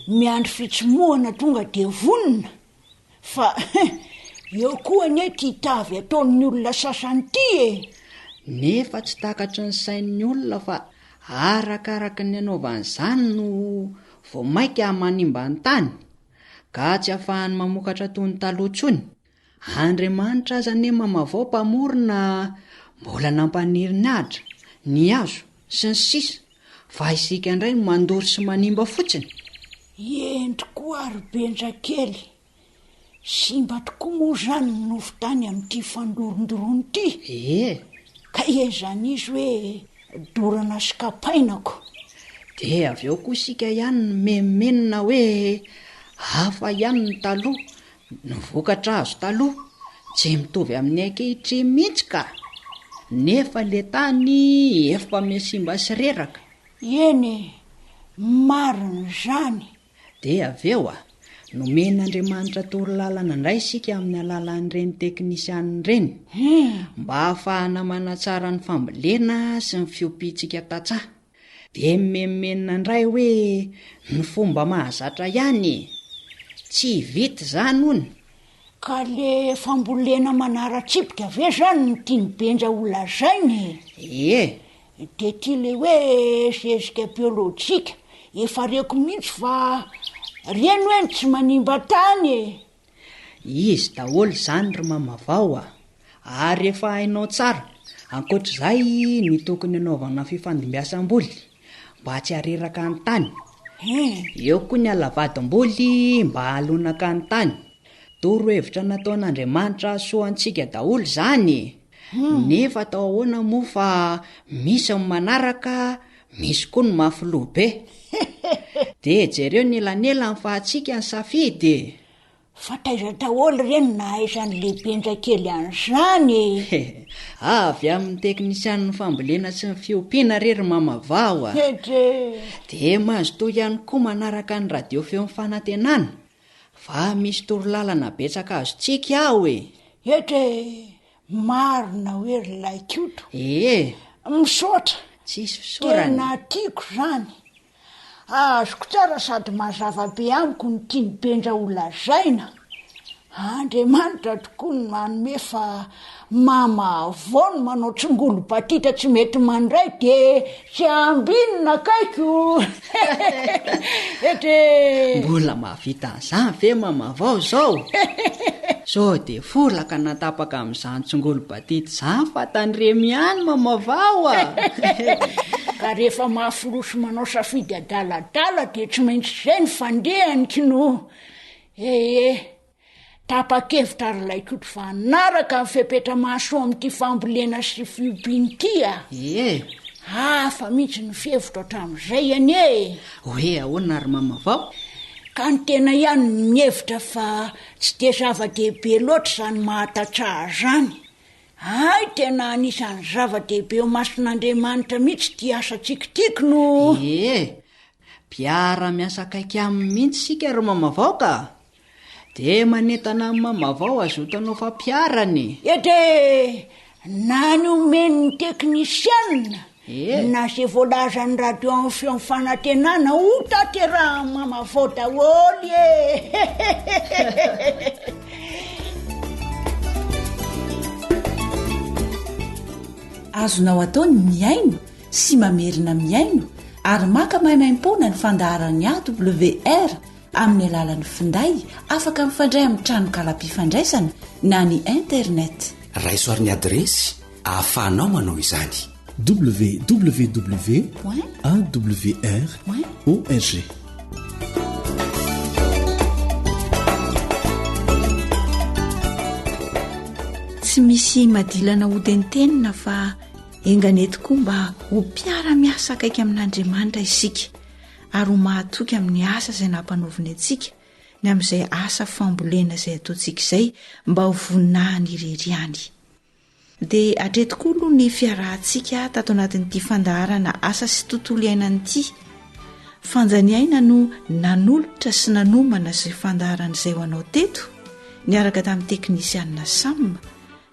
miandry fitsimohana tonga dia vonona. Fa eo koa anie ity tavy ataon'ny olona sasany ity e! Nefa tsy takatry ny sain'ny olona fa arakaraky ny anaovany izany no vao mainka manimba ny tany, ka tsy ahafahany mamokatra toy ny taloha intsony. Andriamanitra aza anie mamavao mpamorona mbola nampaniry ny ahitra, ny hazo, sy ny sisa Fa isika indray no mandoro sy manimba fotsiny? Eny tokoa ry Benja kely, simba tokoa moa izany ny nofon-tany amin'ity fandorondoroana ity. Ee. Ka ezan'izy hoe dorana sy kapaina ko. Dia avy eo koa isika ihany no mimenomenona hoe hafa ihany ny taloha, Ny vokatra azo taloha tsy mitovy amin'ny ankehitriny mihitsy ka! Nefa le tany efa mihasimba sy reraka. Eny e, marina izany. Dia avy eo a, nomen'Andriamanitra torolalana indray isika amin'ny alalan'ireny teknisianina ireny, mba hahafahana manatsara ny fambolena sy ny fiompiantsika tantsaha. Dia mimenomenona indray hoe ny fomba mahazatra ihany e! Tsy vita izany hono. Ka le fambolena manara-tsipika ve zany no tian'i Benja ho lazaina e? Ie. De ty le hoe zezika biolojika, efa reko mihitsy fa reny hoe ny tsy manimba tany e! Izy daholo izany ry mamavao a! Ary efa hainao tsara, ankoatr'izay ny tokony hanaovana fifandimbiasam-boly mba tsy hareraka ny tany. Eo koa ny halavadim-boly mba hahalonaka ny tany. Torohevitra nataon'Andriamanitra hahasoa antsika daholo izany e! Nefa atao ahoana moa fa misy ny manaraka, misy koa ny mafy loha be. Dia jereo ny elanelany fa antsika ny safidy e! Fa taiza daholo re no nahaizan'i Lebenja kely an'izany e? Avy amin'ny teknisianin'ny fambolena sy ny fiompiana re ry Mama Vao a! Hetre! Dia mazotoa ihany koa manaraka ny radio Feon'ny Fanantenana fa misy torolalana betsaka azontsika ao e! Hetre! Marina hoe ry Laikoto. Ee! Misaotra! Tsisy fisaorana. Tena tiako izany. Azoko tsara sady mazava be amiko ny tian'i Benja ho lazaina. Andriamanitra tokoa no manome fa mama vao no manao tsingolo batita tsy mety mandray de tsy ambinina akaiko. Etre. Mbola mahavita an'izany ve mama vao zao? Sao de folaka na tapaka amin'izany tsingolo batita izany fa tandremo ihany mama vao a! Ka rehefa mafy loha sy manao safidy adaladala dia tsy maintsy izay ny fandehany k'no. Ee, tapa-kevitra ry Laikoto fa hanaraka ny fepetra mahasoa amin'ity fambolena sy fiompiana ity a! Ee. Hafa mihitsy ny fihevitro hatramin'izay anie e! Hoe ahoana ry mama vao? Ka ny tena ihany no mihevitra fa tsy dia zava-dehibe loatra izany maha-tantsaha izany. Hay tena anisan'ny zava-dehibe eo imason'Andriamanitra mihitsy ity asantsika ity k'no! Ee, mpiara-miasa akaiky aminy mihitsy isika ry mama vao ka! Dia manentana an'i mama vao hazoto hanao fampiharana e! Ety e! Na ny omen'ny teknisianina na izay voalazan'ny radio amin'ny feon'ny fanantenana ho tanterahan'i mama vao daholo e! Azonao atao ny mihaino sy mamerina mihaino ary maka maimaimpoana ny fandaharan'ny AWR amin'ny alalan'ny finday afaka mifandray amin'ny tranokalam-pifandraisana na ny internet. Raiso ary ny adiresy ahafahanao manao izany. www awr org. Tsy misy madilana hotentenina fa enga anie tokoa mba ho mpiara-miasa akaiky amin'Andriamanitra isika ary ho mahatoky amin'ny asa izay nampanaoviny antsika ny amin'izay asa fambolena izay ataontsika izay mba ho voninahiny irery ihany. Dia hatreto koa aloha ny fiarahantsika tato anatin'ity fandaharana asa sy tontolo iainana ity. Fanjaniaina no nanolotra sy nanomana izay fandaharana izay ho anao teto, niaraka tamin'ny teknisianina Sam,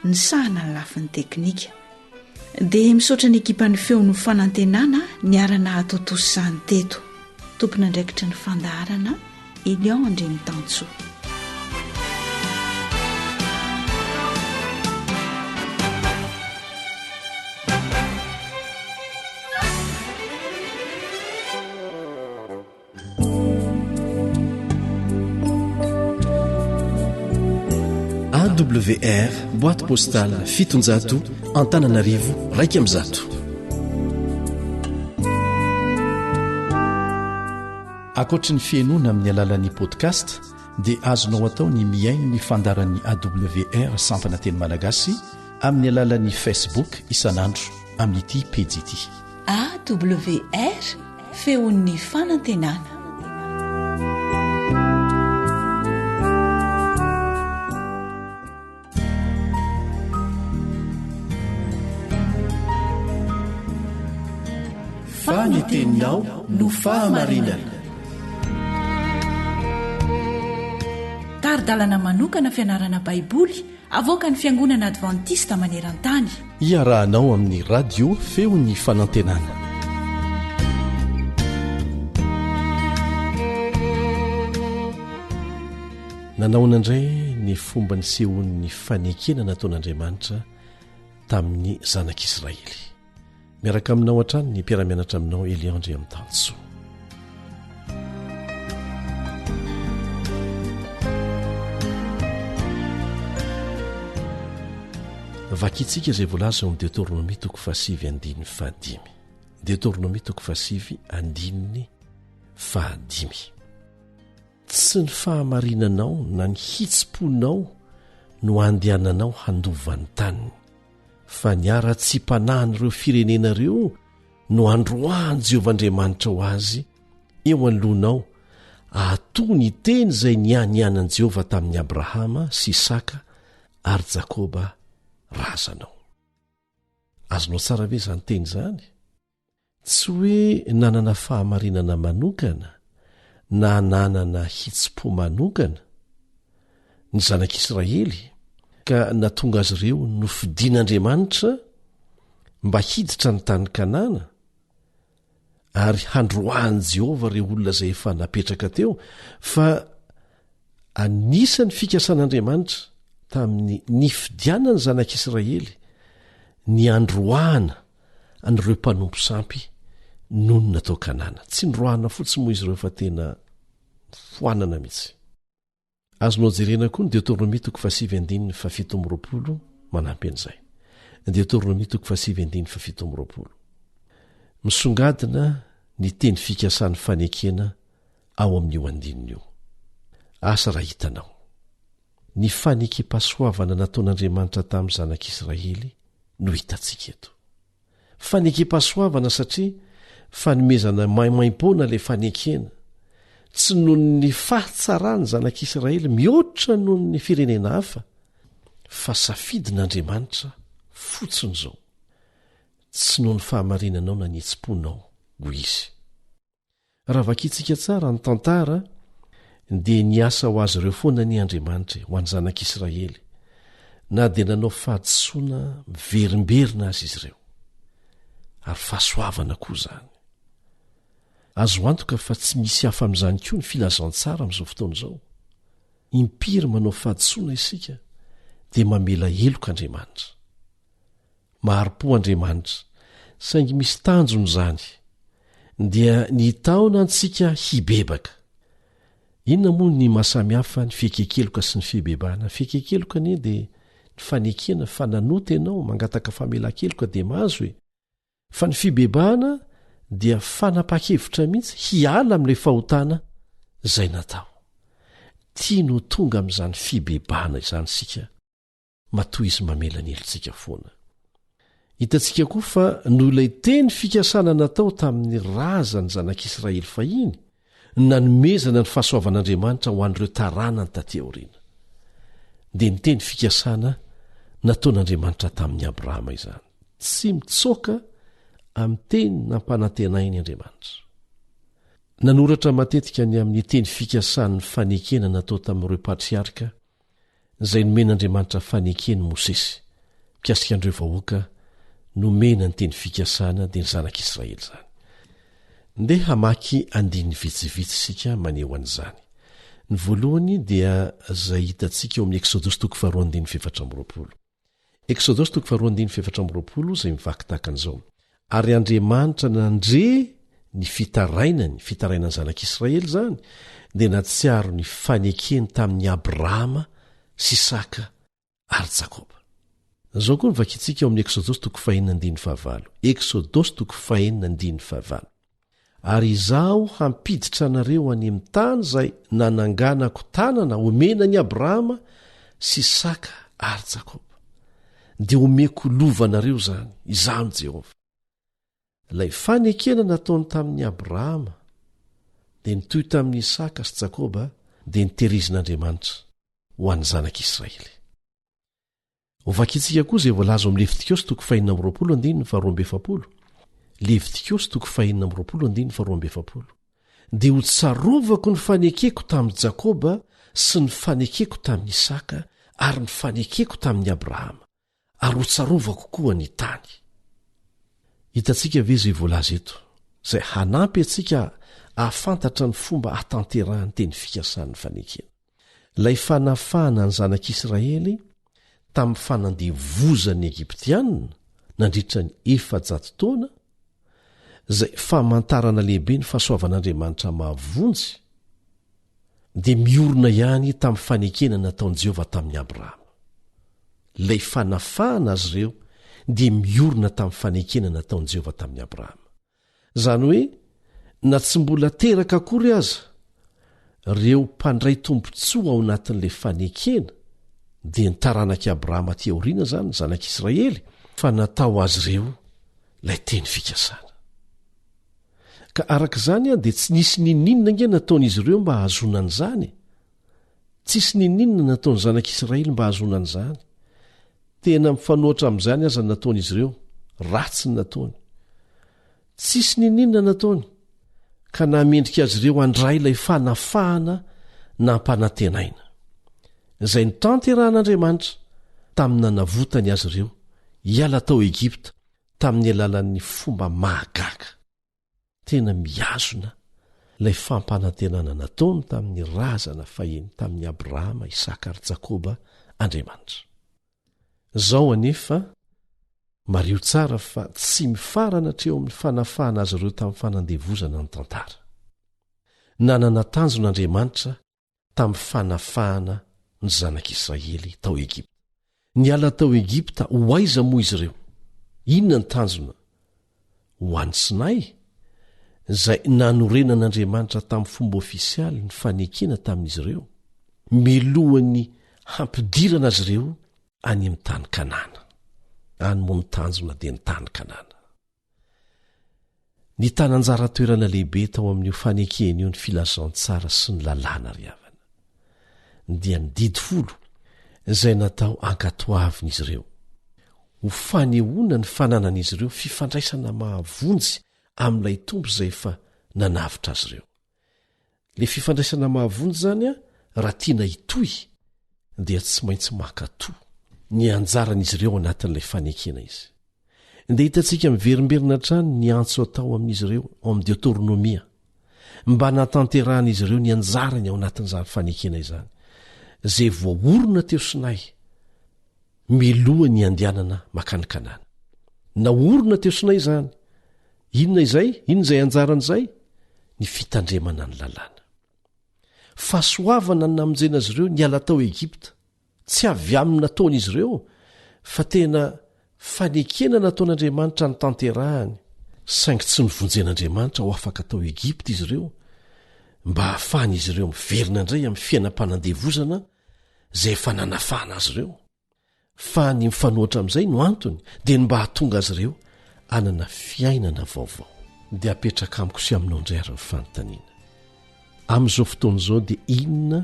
nisahana ny lafiny teknika. Dia misaotra ny ekipan'ny Feon'ny Fanantenana niara-nahatontosa izany teto. Tompon'andraikitry ny fandaharana, Elion Andriamitansoa. AWR boîte postale 700 Antananarivo 11. Ankoatry ny fihainoana amin'ny alalan'ny podcast dia azonao atao ny mihaino ny fandaharan'ny AWR sampana teny malagasy amin'ny alalan'ny Facebook isan'andro amin'ity pejy ity. AWR, feon'ny fanantenana. Fa ny teninao no fahamarinana. Tari-dalana manokana fianarana Baiboly avoakan'ny Fiangonana Advantista maneran-tany. Iarahanao amin'ny Radio Feon'ny Fanantenana. Nanahoana indray ny fomba nisehoan'ny fanekena nataon'Andriamanitra tamin'ny zanak'Israely? Miaraka aminao hatrany ny mpiara-mianatra aminao Elion Andriamitansoa. Vakintsika izay voalaza eo amin'ny Deoteronomia toko fahasivy andininy fahadimy. Deoteronomia toko fahasivy andininy fahadimy. Tsy ny fahamarinanao na ny hitsim-ponao no andehananao handova ny taniny, fa ny haratsiam-panahin'ireo firenena ireo no androahan'i Jehovah Andriamanitrao azy eo anoloanao, ahatoa ny teny izay nianianan'i Jehovah tamin'i Abrahama sy Isaka ary Jakoba razanao. Azonao tsara ve izany teny izany? Tsy hoe nanana fahamarinana manokana na nanana hitsim-po manokana ny zanak'Israely ka nahatonga azy ireo nofidin'Andriamanitra mba hiditra ny tany Kanana ary handroahan'i Jehovah ireo olona izay efa napetraka teo fa Anisan'ny fikasan'Andriamanitra tamin'ny nifidianany ny zanak'Israely ny handroahana an'ireo mpanompo sampy nonina tao Kanana. Tsy noroahana fotsiny moa izy ireo fa tena foanana mihitsy. Azonao jerena koa ny Deoteronomia toko fahasivy andininy fahafito amby 20 manampy an'izay. Deoteronomia toko fahasivy andininy fahafito amby 20. Misongadina ny teny fikasan'ny fanekena ao amin'io andininy io. Asa raha hitanao. Ny fanekem-pahasoavana nataon'Andriamanitra tamin'ny zanak'Israely no hitantsika eto. Fanekem-pahasoavana satria fanomezana maimaimpoana ilay fanekena, tsy noho ny fahatsaran'ny zanak'Israely mihoatra noho ny firenena hafa, fa safidin'Andriamanitra fotsiny izao. Tsy noho ny fahamarinanao na ny hetsi-ponao, hoy izy. Raha vakintsika tsara ny tantara dia niasa ho azy ireo foana anie Andriamanitra e, ho an'ny zanak'Israely, na dia nanao fahadisoana miverimberina aza izy ireo. Ary fahasoavana koa izany. Azo antoka fa tsy misy hafa amin'izany koa ny filazantsara amin'izao fotoana izao. Impiry manao fahadisoana isika dia mamela heloka Andriamanitra. Mahari-po Andriamanitra, saingy misy tanjona izany, dia ny hitaona antsika hibebaka. Inona moa ny maha samy hafa ny fieken-keloka sy ny fibebahana? Ny fieken-keloka anie dia ny fanekena fa nanota ianao, mangataka famelan-keloka dia mahazo e. Fa ny fibebahana dia fanapahan-kevitra mihitsy hiala amin'ilay fahotana izay natao. Tiany ho tonga amin'izany fibebahana izany isika. matoa izy mamela ny helotsika foana. Hitantsika koa fa noho ilay teny fikasana natao tamin'ny razan'ny zanak'Israely fahiny no nanomezana ny fahasoavan'Andriamanitra ho an'ireo taranany taty aoriana. Dia ny teny fikasana nataon'Andriamanitra tamin'i Abrahama izany. Tsy mitsoaka amin'ny teny nampanantenainy Andriamanitra. Nanoratra matetika ny amin'ny teny fikasan'ny fanekena natao tamin'ireo patriarka izay nomen'Andriamanitra faneken'i Mosesy mikasika an'ireo vahoaka nomena ny teny fikasana dia ny zanak'Israely izany. Ndeha hamaky andininy vitsivitsy isika maneho an'izany. Ny voalohany dia izay hitantsika eo amin'ny Eksodosy toko faharoa andininy fahefatra amby 20. Eksodosy toko faharoa andininy fahefatra amby 20 izay mivaky tahaka an'izao. Ary Andriamanitra nandre ny fitarainany, fitarainan'ny zanak'Israely izany, dia nahatsiaro ny fanekeny tamin'i Abrahama sy Isaka ary Jakoba. Izao koa no vakintsika ao amin'ny Eksodosy toko fahenina andininy fahavalo. Eksodosy toko fahenina andininy fahavalo. Ary Izaho hampiditra anareo any amin'ny tany izay nananganako tanana homena an'i Abrahama sy Isaka ary Jakoba. Dia homeko lova anareo izany, Izaho no Jehovah. Ilay fanekena nataony tamin'i Abrahama, dia nitohy tamin'i Isaka sy Jakoba, dia niterizin'Andriamanitra ho an'ny zanak'Israely. Hovakintsika koa izay voalaza ao amin'ny Levitikosy toko fahenina amby 20 andininy faharoa amby 40. Levitikosy toko fahenina amby 20 andininy faharoa amby 40. Dia ho tsarovako ny fanekeko tamin'i Jakoba sy ny fanekeko tamin'i Isaka ary ny fanekeko tamin'i Abrahama, ary ho tsarovako koa ny tany. Hitantsika ve izay voalaza eto, izay hanampy antsika hahafantatra ny fomba hahatanterahan'ny teny fikasan'ny fanekena? Ilay fanafahana ny Zanak'Israely tamin'ny fanandevozan'ny Egyptiana nandritra ny 400 taona, izay famantarana lehibe ny fahasoavan'Andriamanitra mahavonjy, dia miorina ihany tamin'ny fanekena nataon'i Jehovah tamin'i Abrahama. Ilay fanafahana azy ireo dia miorina tamin'ny fanekena nataon'i Jehovah tamin'i Abrahama. Izany hoe, na tsy mbola teraka akory aza ireo mpandray tombontsoa ao anatin'ilay fanekena, dia ny taranak'i Abrahama aty aoriana izany, ny zanak'Israely, fa natao azy ireo ilay teny fikasana. Ka araka izany dia tsy nisy n'inon'inona ange nataon'izy ireo mba hahazoana an'izany e. Tsisy n'inon'inona nataon'ny zanak'Israely mba hahazoana an'izany. Tena mifanohitra amin'izany aza ny nataon'izy ireo, ratsy ny nataony. Tsisy n'inon'inona nataony, ka nahamendrika azy ireo handray ilay fanafahana nampanantenaina, izay notanterahan'Andriamanitra tamin'ny nanavotany azy ireo hiala tao Egypta tamin'ny alalan'ny fomba mahagaga. Tena mihazona ilay fampanantenana nataony tamin'ny razana fahiny tamin'i Abrahama, Isaka ary Jakoba Andriamanitra. Izao anefa, mariho tsara fa tsy mifarana hatreo amin'ny fanafahana azy ireo tamin'ny fanandevozana ny tantara. Nanana tanjona Andriamanitra tamin'ny fanafahana ny zanak'Israely tao Egypta. Niala tao Egypta ho aiza moa izy ireo? Inona ny tanjona? Ho any Sinay, izay nanorenan'Andriamanitra tamin'ny fomba ofisialy ny fanekena tamin'izy ireo, milohan'ny hampidirana azy ireo any amin'ny tany Kanana. Any moa ny tanjona dia ny tany Kanana. Nitana anjara toerana lehibe tao amin'io fanekena io ny filazantsara sy ny lalàna ry havana. Dia ny didy folo izay natao ankatoavin'izy ireo. Ho fanehoana ny fananan'izy ireo fifandraisana mahavonjy amin'ilay Tompo izay efa nanavotra azy ireo. Ilay fifandraisana mahavonjy izany raha tiana hitohy dia tsy maintsy mankatò ny anjaran'izy ireo anatin'ilay fanekena izy. Dia hitantsika miverimberina hatrany ny antso atao amin'izy ireo ao amin'ny Deoteronomia mba hanatanterahan'izy ireo ny anjarany ao anatin'izany fanekena izany, izay voaorina teo Sinay miloha ny handehanana makany Kanana. Naorina teo Sinay izany. Inona izay? Inona izay anjarany izay? Ny fitandremana ny lalàna. Fahasoavana ny namonjena azy ireo niala tao Egypta. Tsy avy amin'ny nataon'izy ireo, fa tena fanekena nataon'Andriamanitra notanterahany. Saingy tsy novonjen'Andriamanitra ho afaka tao Egypta izy ireo, mba hahafahan'izy ireo miverina indray amin'ny fiainam-panandevozana izay efa nanafahana azy ireo. Fa ny mifanohitra amin'izay no antony dia ny mba hahatonga azy ireo hanana fiainana vaovao. Dia apetraka amiko sy aminao indray ary ny fanontaniana. Amin'izao fotoana izao dia inona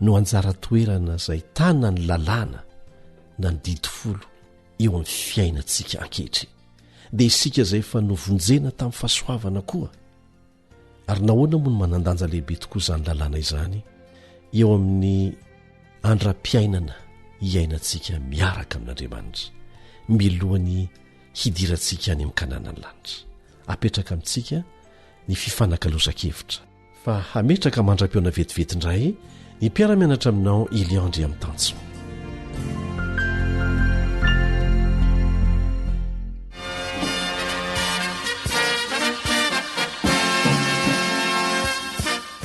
no anjara toerana izay tanan'ny lalàna na ny didy folo eo amin'ny fiainantsika ankehitriny? Dia isika izay efa novonjena tamin'ny fahasoavana koa. Ary nahoana moa no manan-danja lehibe tokoa izany lalàna izany eo amin'ny andram-piainana iainantsika miaraka amin'Andriamanitra, milohan'ny hidirantsika any amin'ny Kananan'ny lanitra? Apetraka amintsika ny fifanakalozan-kevitra. Fa hametraka mandra-pihaona vetivety indray ny mpiara-mianatra aminao Elion Andriamitansoa.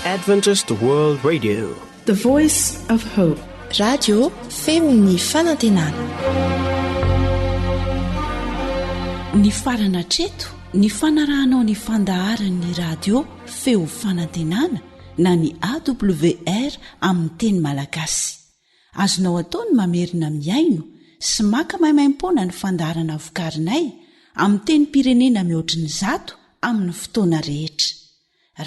Adventist World Radio. The Voice of Hope. Radio feon'ny fanantenana. Nifarana hatreto ny fanarahanao ny fandaharan'ny radio feo fanantenana na ny AWR amin'ny teny malagasy. Azonao atao ny mamerina mihaino sy maka maimaimpoana ny fandaharana vokarinay amin'ny tenim-pirenena mihoatry ny zato amin'ny fotoana rehetra.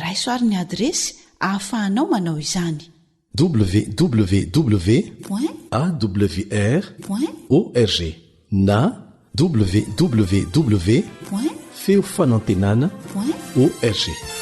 Raiso ary ny adiresy ahafahanao manao izany. www awr org na www feofanantenana org.